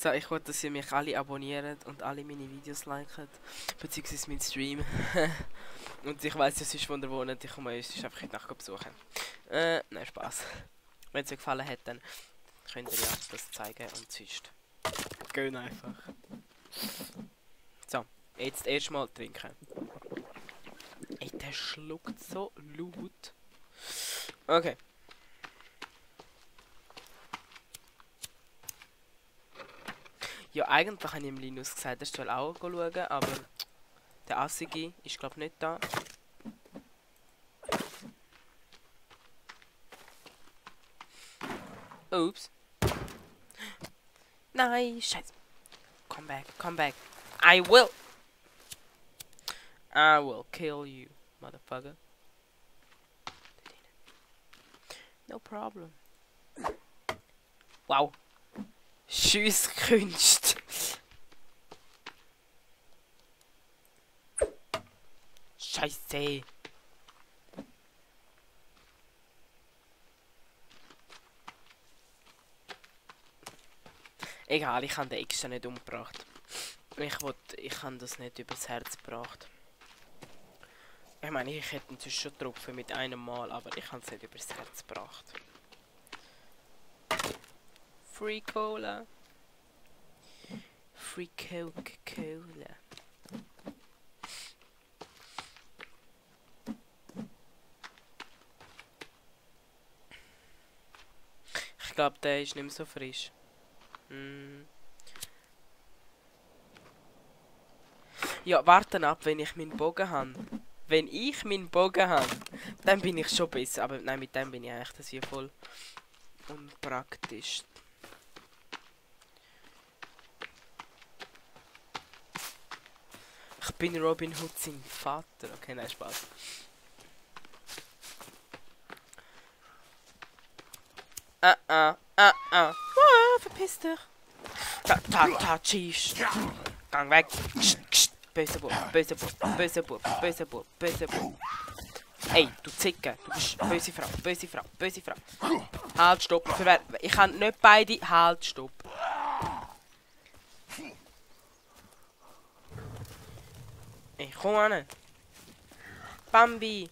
So, ich wollte, dass ihr mich alle abonniert und alle meine Videos liken, beziehungsweise meinen Stream. Und ich weiss, es ist, wo ihr wohnt, ich komme euch einfach heute Nacht besuchen. Nein, Spaß. Wenn es euch gefallen hat, dann könnt ihr ja das zeigen und sonst gehen einfach. So, jetzt erstmal trinken. Ey, der schluckt so laut. Okay. Ja, eigentlich habe ich dem Linus gesagt, er soll auch schauen, aber der Assigi ist glaube nicht da. Oops. Nein, scheiße. Come back, come back. I will kill you, motherfucker. No problem. Wow. Schusskunst. Scheiße. Egal, ich habe den extra nicht umgebracht. Ich habe das nicht übers Herz gebracht. Ich meine, ich hätte ihn schon getroffen mit einem Mal, aber ich habe es nicht übers Herz gebracht. Free Cola. Free Coca-Cola. Ich glaube, der ist nicht mehr so frisch. Ja, warten ab, wenn ich meinen Bogen habe. Wenn ich meinen Bogen habe, dann bin ich schon besser. Aber nein, mit dem bin ich eigentlich das hier voll. unpraktisch. Ich bin Robin Hood sein Vater. Okay, nein, Spaß. Verpiss dich. Chief. Gang weg. Böser Bub, böser Bub, böser Bub, böser Bub, böser Bub. Ey, du Zicke, du bist böse Frau, böse Frau, böse Frau. Halt, stopp. Ich kann nicht beide. Halt, stopp. Ey, komm an. Bambi.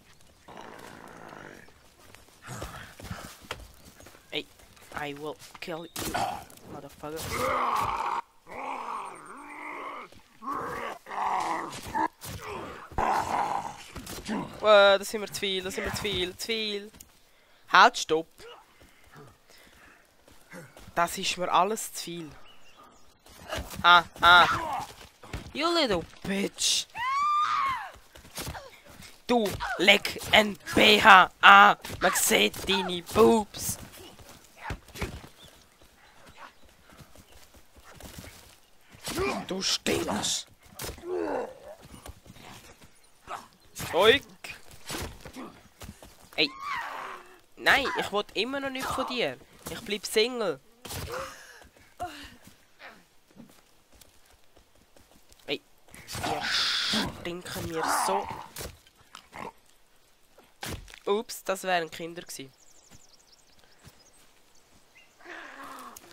Ey, I will kill you, motherfucker. Das sind wir zu viel, das sind wir zu viel, zu viel. Halt, stopp. Das ist mir alles zu viel. You little bitch. Du, leg ein BH an. Man sieht deine Boobs. Du stinkst. Zeug. Ey. Nein, ich will immer noch nicht von dir. Ich bleib Single. Ey. Ihr stinken mir so. Ups, das wären Kinder gewesen.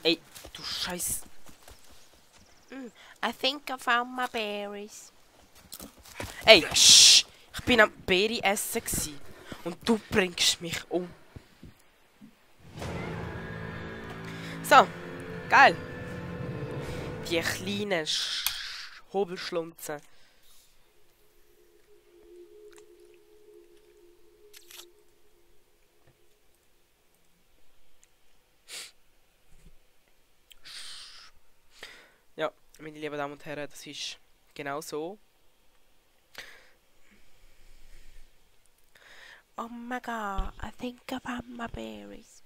Ey, du Scheiß. I think I found my berries. Ey, shh. Ich bin am Beere essen gsi. Und du bringst mich um. So, geil. Die kleinen Hobelschlunzen. Ja, meine lieben Damen und Herren, das ist genau so. Oh my god, I think I found my berries.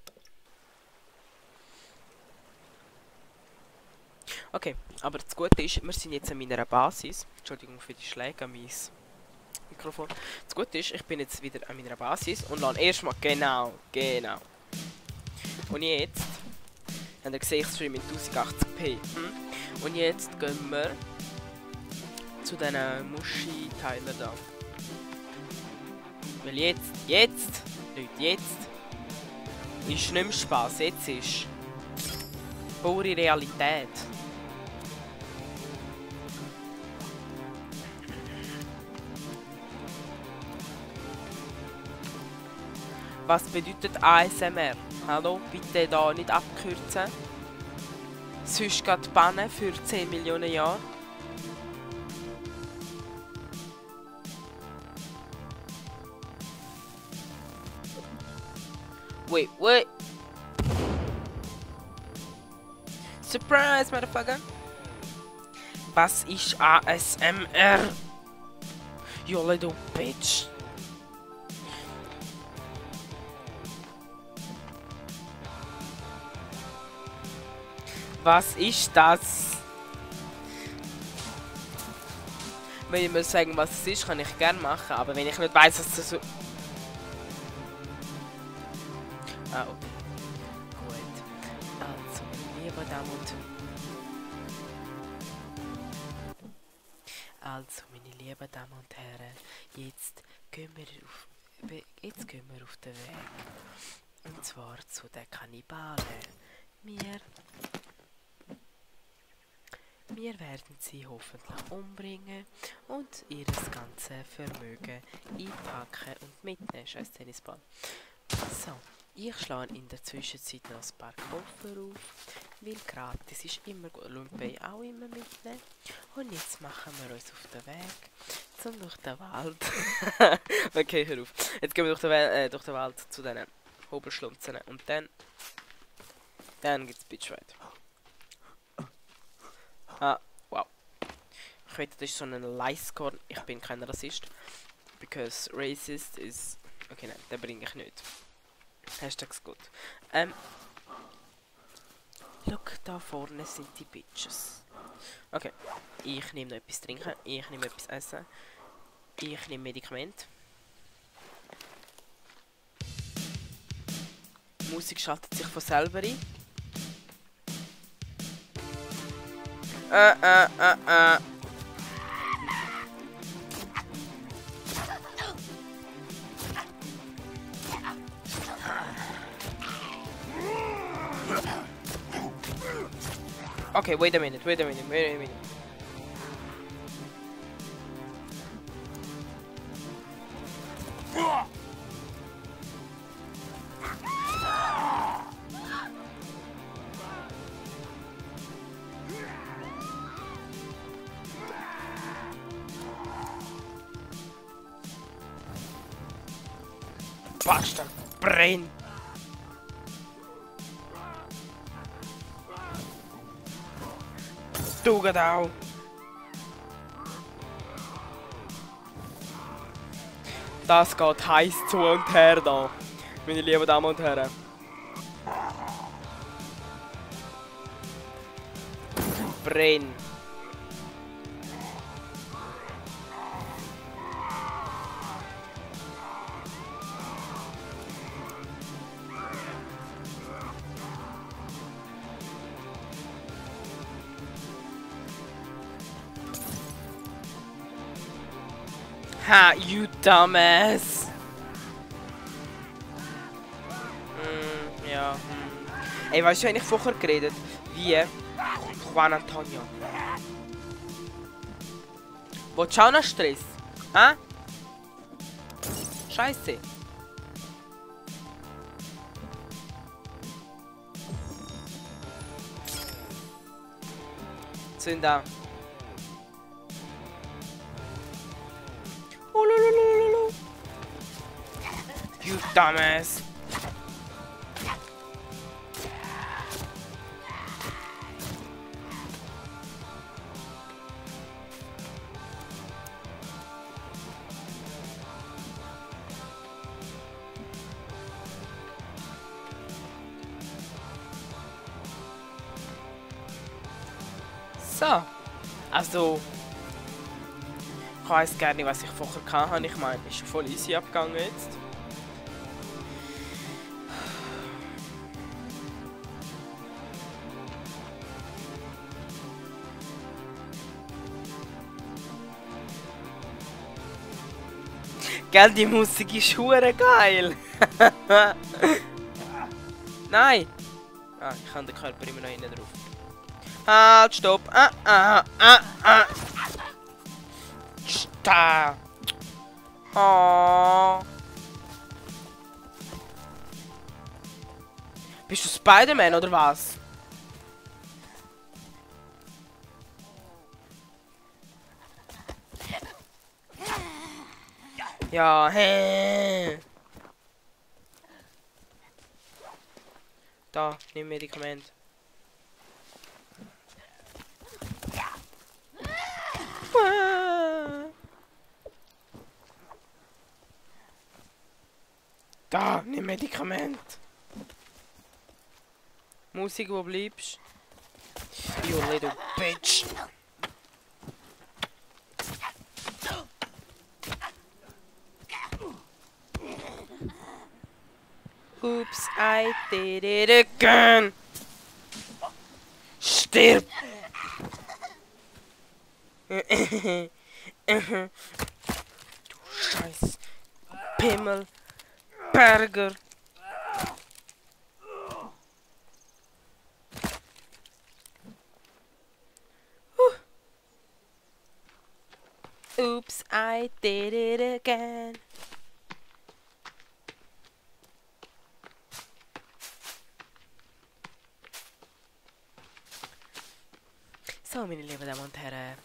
Okay, aber das Gute ist, wir sind jetzt an meiner Basis. Entschuldigung für die Schläge an mein Mikrofon. Das Gute ist, ich bin jetzt wieder an meiner Basis und dann erstmal genau. Und jetzt, habt ihr gesehen, ich streame in 1080p. Und jetzt gehen wir zu diesen Muschi-Teilen da. Weil jetzt, Leute, jetzt ist nicht mehr Spaß, jetzt ist pure Realität. Was bedeutet ASMR? Hallo, bitte da nicht abkürzen. Sonst geht bannen für 10 Millionen Jahre. Wait. Surprise, motherfucker. Was ist ASMR? You little bitch. Was ist das? Wenn ich mir sagen, was es ist, kann ich gerne machen, aber wenn ich nicht weiß, was es so... Ah, okay. Gut. Also, liebe Damen und Herren, jetzt gehen wir auf den Weg. Und zwar zu den Kannibalen. Wir werden sie hoffentlich umbringen und ihr ganzes Vermögen einpacken und mitnehmen. Scheiß Tennisball. So, ich schlage in der Zwischenzeit noch ein paar Koffer auf, weil gratis ist immer gut. Lumpei auch immer mitnehmen. Und jetzt machen wir uns auf den Weg durch den Wald. Okay, hör auf. Jetzt gehen wir durch den Wald zu diesen Hobelschlunzen und dann gibt es Bitchfight. Wow. Ich weiß, das ist so ein Leiskorn. Ich bin kein Rassist. Because racist is... Okay, nein, den bringe ich nicht. Hashtags gut. Da vorne sind die Bitches. Okay. Ich nehme noch etwas trinken. Ich nehme etwas essen. Ich nehme Medikamente. Die Musik schaltet sich von selber ein. Okay, wait a minute. Bastard, brenn! Du auch! Das geht heiß zu und her da, meine lieben Damen und Herren. Brenn! Ha, you dumbass! Ja. Ey, weißt du, eigentlich vorher geredet? Wie Juan Antonio. Willst du auch noch Stress? Hä? Scheiße. Zünd an. You dumbass. So. Also. Ich weiss gar nicht, was ich vorher hatte. Ich meine, ist schon voll easy abgegangen jetzt. Gell, die Musik ist hure geil! Nein! Ah, ich habe den Körper immer noch innen drauf. Halt, stopp! Da! Oh. Bist du Spider-Man oder was? Ja, hä? Da, nimm Medikament. Da, nimm Medikament. Musik, wo bleibst? You little bitch. Oops, I did it again. Stirb! Du Scheiß Pimmel Berger. Oops, I did it again. So, meine lieben Damen und Herren.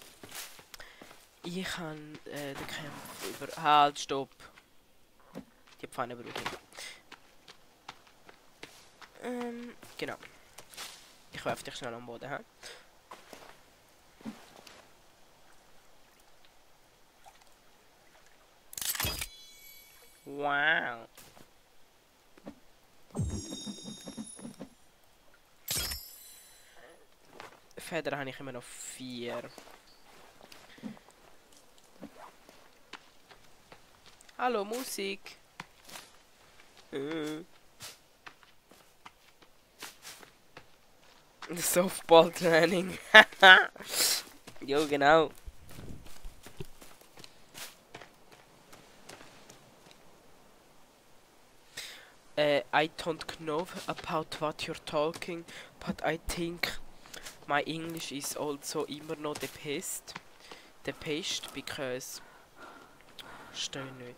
Ich habe den Kampf über... Halt, stopp. Die Pfanne brauche ich. Genau. Ich werfe dich schnell am Boden, hä? Wow. Federn habe ich immer noch 4. Hallo, Musik. Softball-Training. Jo, genau. I don't know about what you're talking, but I think my English is also immer noch the best. The best because... Steh nicht.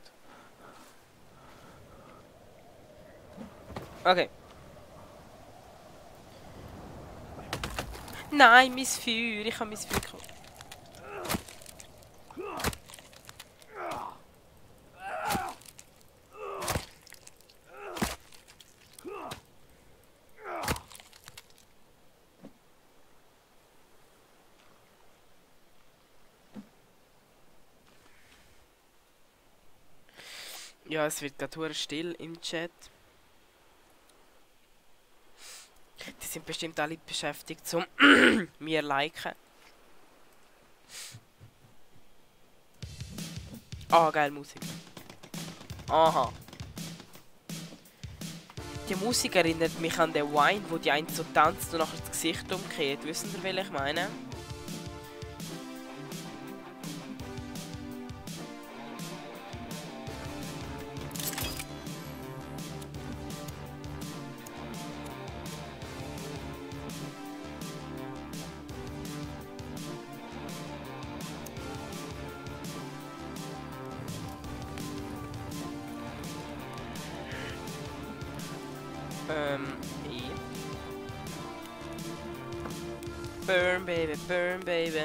Okay. Nein, mein Feuer. Ich habe mein Feuer gekommen. Ja, es wird gerade still im Chat. Die sind bestimmt alle beschäftigt, zum mir liken. Ah, geil, Musik. Aha. Die Musik erinnert mich an den Wine, wo die einen so tanzt und nachher das Gesicht umkehrt. Wissen Sie, was ich meine? E. Burn, baby, burn, baby.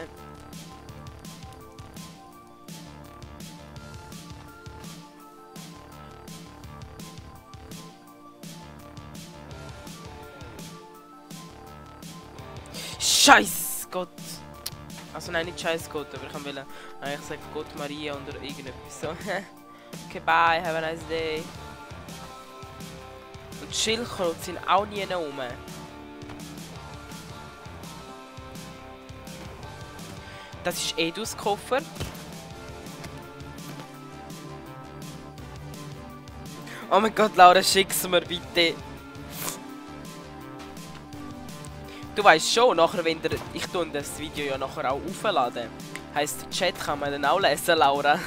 Scheiß Gott! Also nein, nicht Scheiß Gott, aber ich kann eigentlich sagen Gott Maria oder irgendetwas so. Okay, bye, have a nice day. Und Schildkröten sind auch nie rum. Das ist Edus Koffer. Oh mein Gott, Laura, schick's mir bitte. Du weißt schon, nachher, wenn ich das Video ja nachher auch aufladen. Heisst, der Chat kann man dann auch lesen, Laura.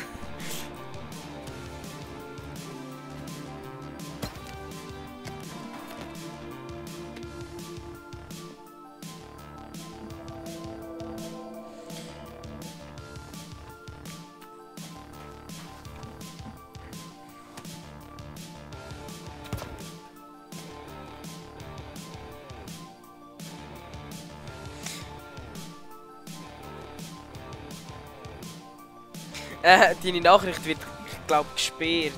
Deine Nachricht wird, ich glaube, gesperrt.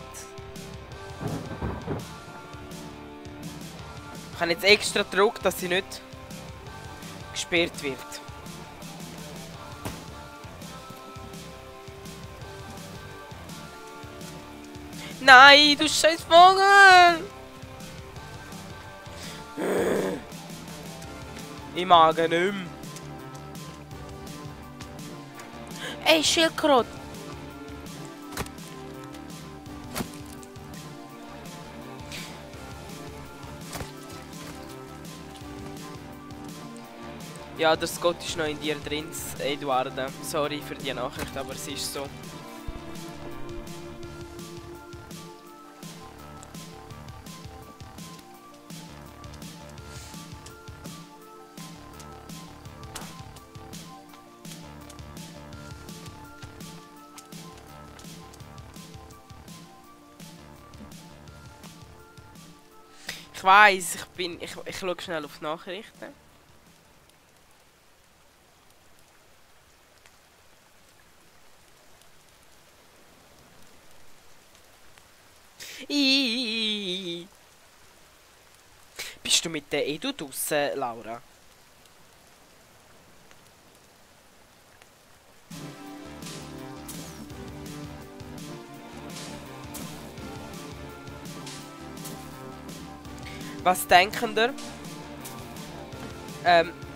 Ich habe jetzt extra gedruckt, dass sie nicht gesperrt wird. Nein, du scheiß Vogel! Ich mag ihn nicht mehr. Ey, Schildkröte! Ja, der Scott ist noch in dir drin, Eduarda. Sorry für die Nachricht, aber es ist so. Ich weiss, ich schaue schnell auf die Nachrichten. Bist du mit der Edu draussen, Laura? Was denken ihr?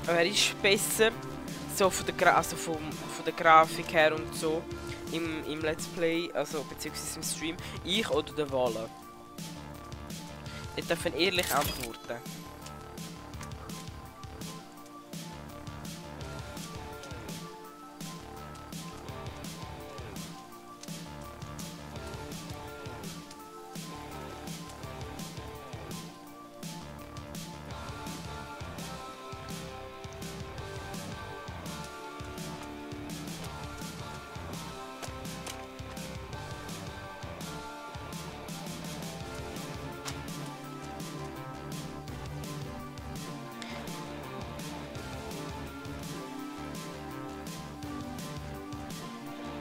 wer ist besser? So von der, also von der Grafik her und so. Im Let's Play, also beziehungsweise im Stream. Ich oder der Waller? Ich darf ehrlich antworten.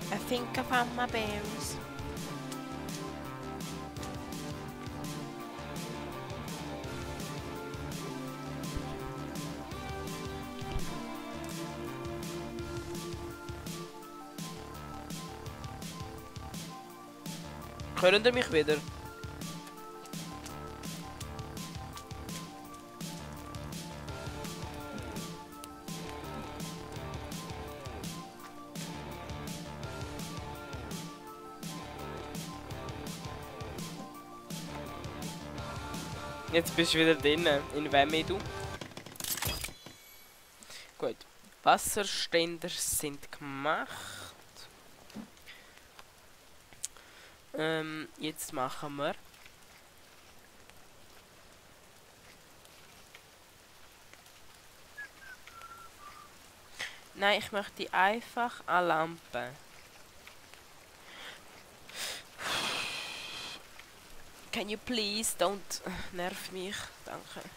I think I found my bearings. Hören ihr mich wieder? Jetzt bist du wieder drin. In wem du? Gut. Wasserständer sind gemacht. Jetzt machen wir. Nein, ich möchte einfach eine Lampe. Can you please don't nerv mich, danke.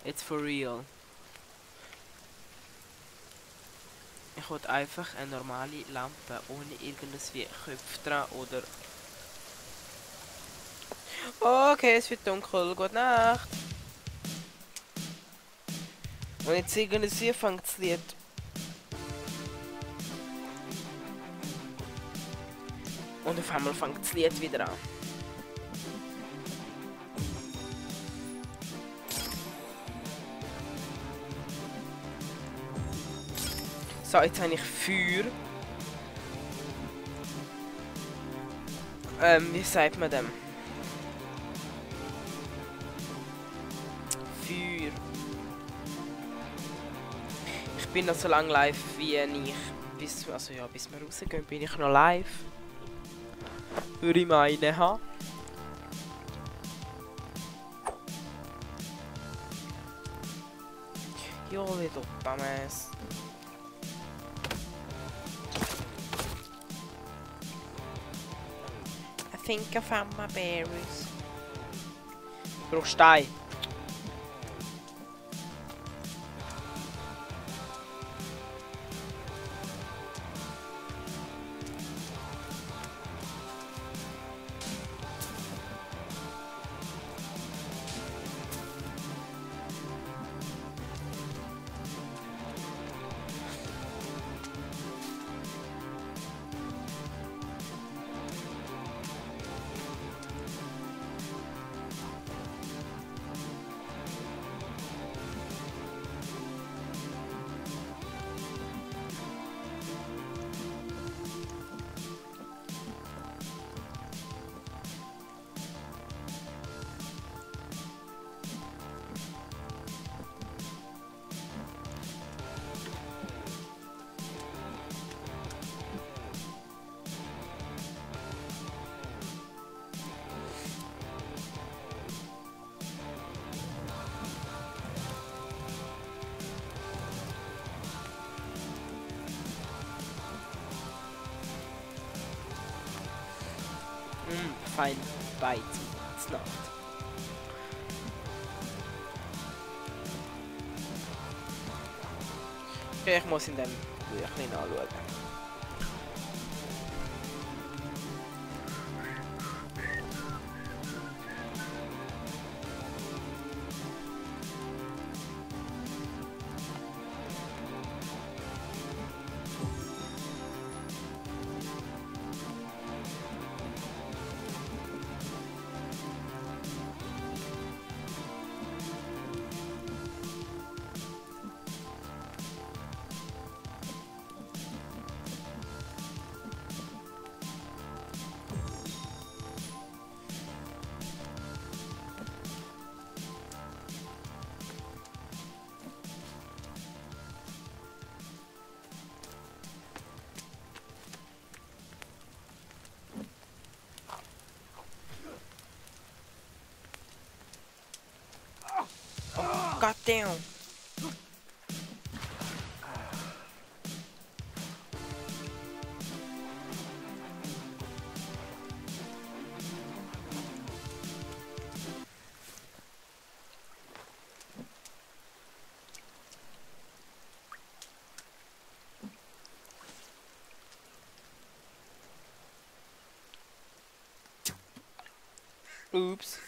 It's for real. Ich wollte einfach eine normale Lampe ohne irgendwas wie Köpfe dran oder. Okay, es wird dunkel. Gute Nacht. Und jetzt irgendwie fängt das Lied. Und auf einmal fängt das Lied wieder an. So, jetzt habe ich Feuer. Wie sagt man dem? Feuer. Ich bin noch so lange live, wie ich bis wir rausgehen, bin ich noch live. Würde ich meinen haben. Jo, wie Dopamäß. I think I found my berries. Ich brauche Stein. Fine bite. It's not. Okay, ich muss in dem Büchlein anschauen. goddamn! Oops.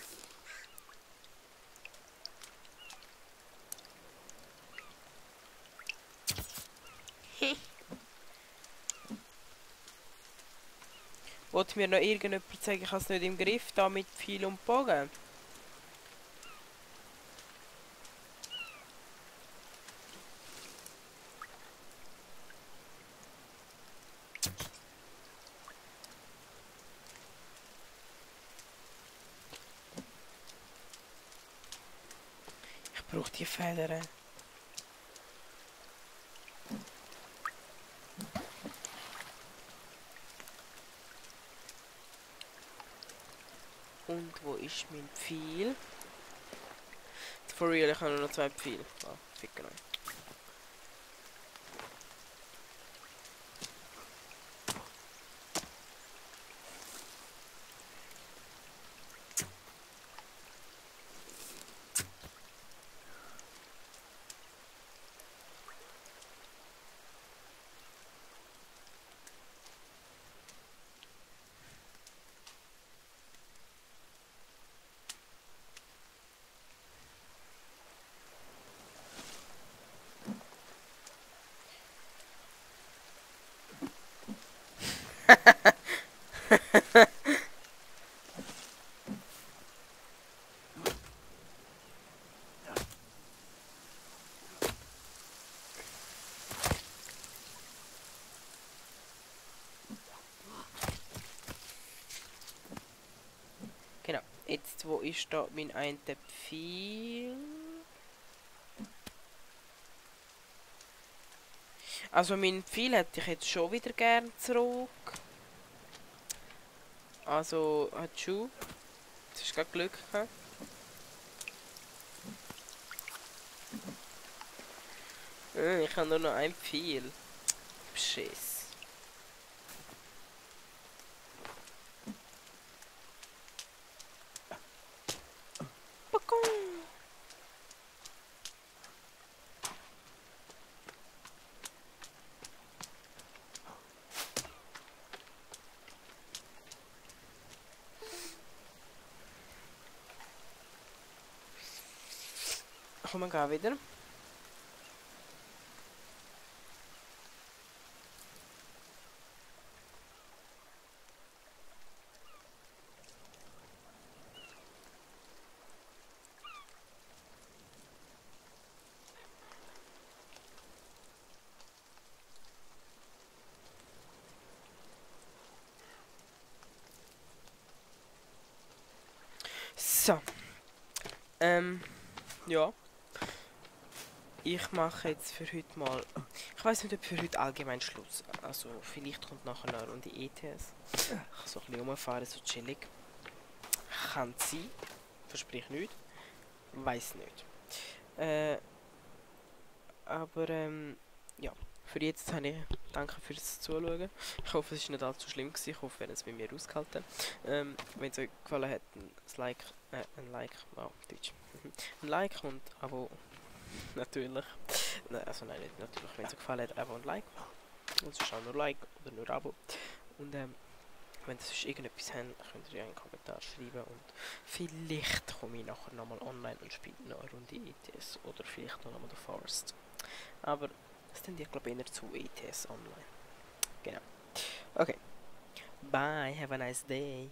Wollte mir noch irgendjemand sagen, ich habe es nicht im Griff, da mit Pfeil und Bogen? Ich brauche die Federn. Und wo ist mein Pfeil? For real, ich habe nur noch 2 Pfeile. Ah, ficken euch. Genau. Jetzt, wo ist da mein einer Pfeil? Also mein Pfeil hätte ich jetzt schon wieder gern zurück. Also, Hatschu. Das ist gerade Glück gehabt. Ich habe nur noch ein Pfeil. Beschiss. Komm, wir gehen wieder. So. Ja. Ich mache jetzt für heute mal... Ich weiß nicht, ob für heute allgemein Schluss. Also, vielleicht kommt nachher noch eine Runde ETS. Ich kann so ein bisschen rumfahren, so chillig. Kann sein. Versprich nicht. Weiß nicht. Aber, ja. Für jetzt habe ich... Danke fürs Zuschauen. Ich hoffe, es war nicht allzu schlimm gewesen. Ich hoffe, ihr habt es mit mir ausgehalten. Wenn es euch gefallen hat, ein Like, wow, Deutsch. Ein Like und Abo, natürlich. Nein, also nein, nicht natürlich. Wenn es euch gefallen hat, Abo und Like. Und sonst auch nur Like oder nur Abo. Und wenn ihr sonst irgendetwas habt, könnt ihr einen Kommentar schreiben. Und vielleicht komme ich nachher nochmal online und spiele noch eine Runde ETS. Oder vielleicht noch einmal The Forest. Aber das sind ja, glaube ich, eher zu ETS online. Genau. Okay. Bye, have a nice day.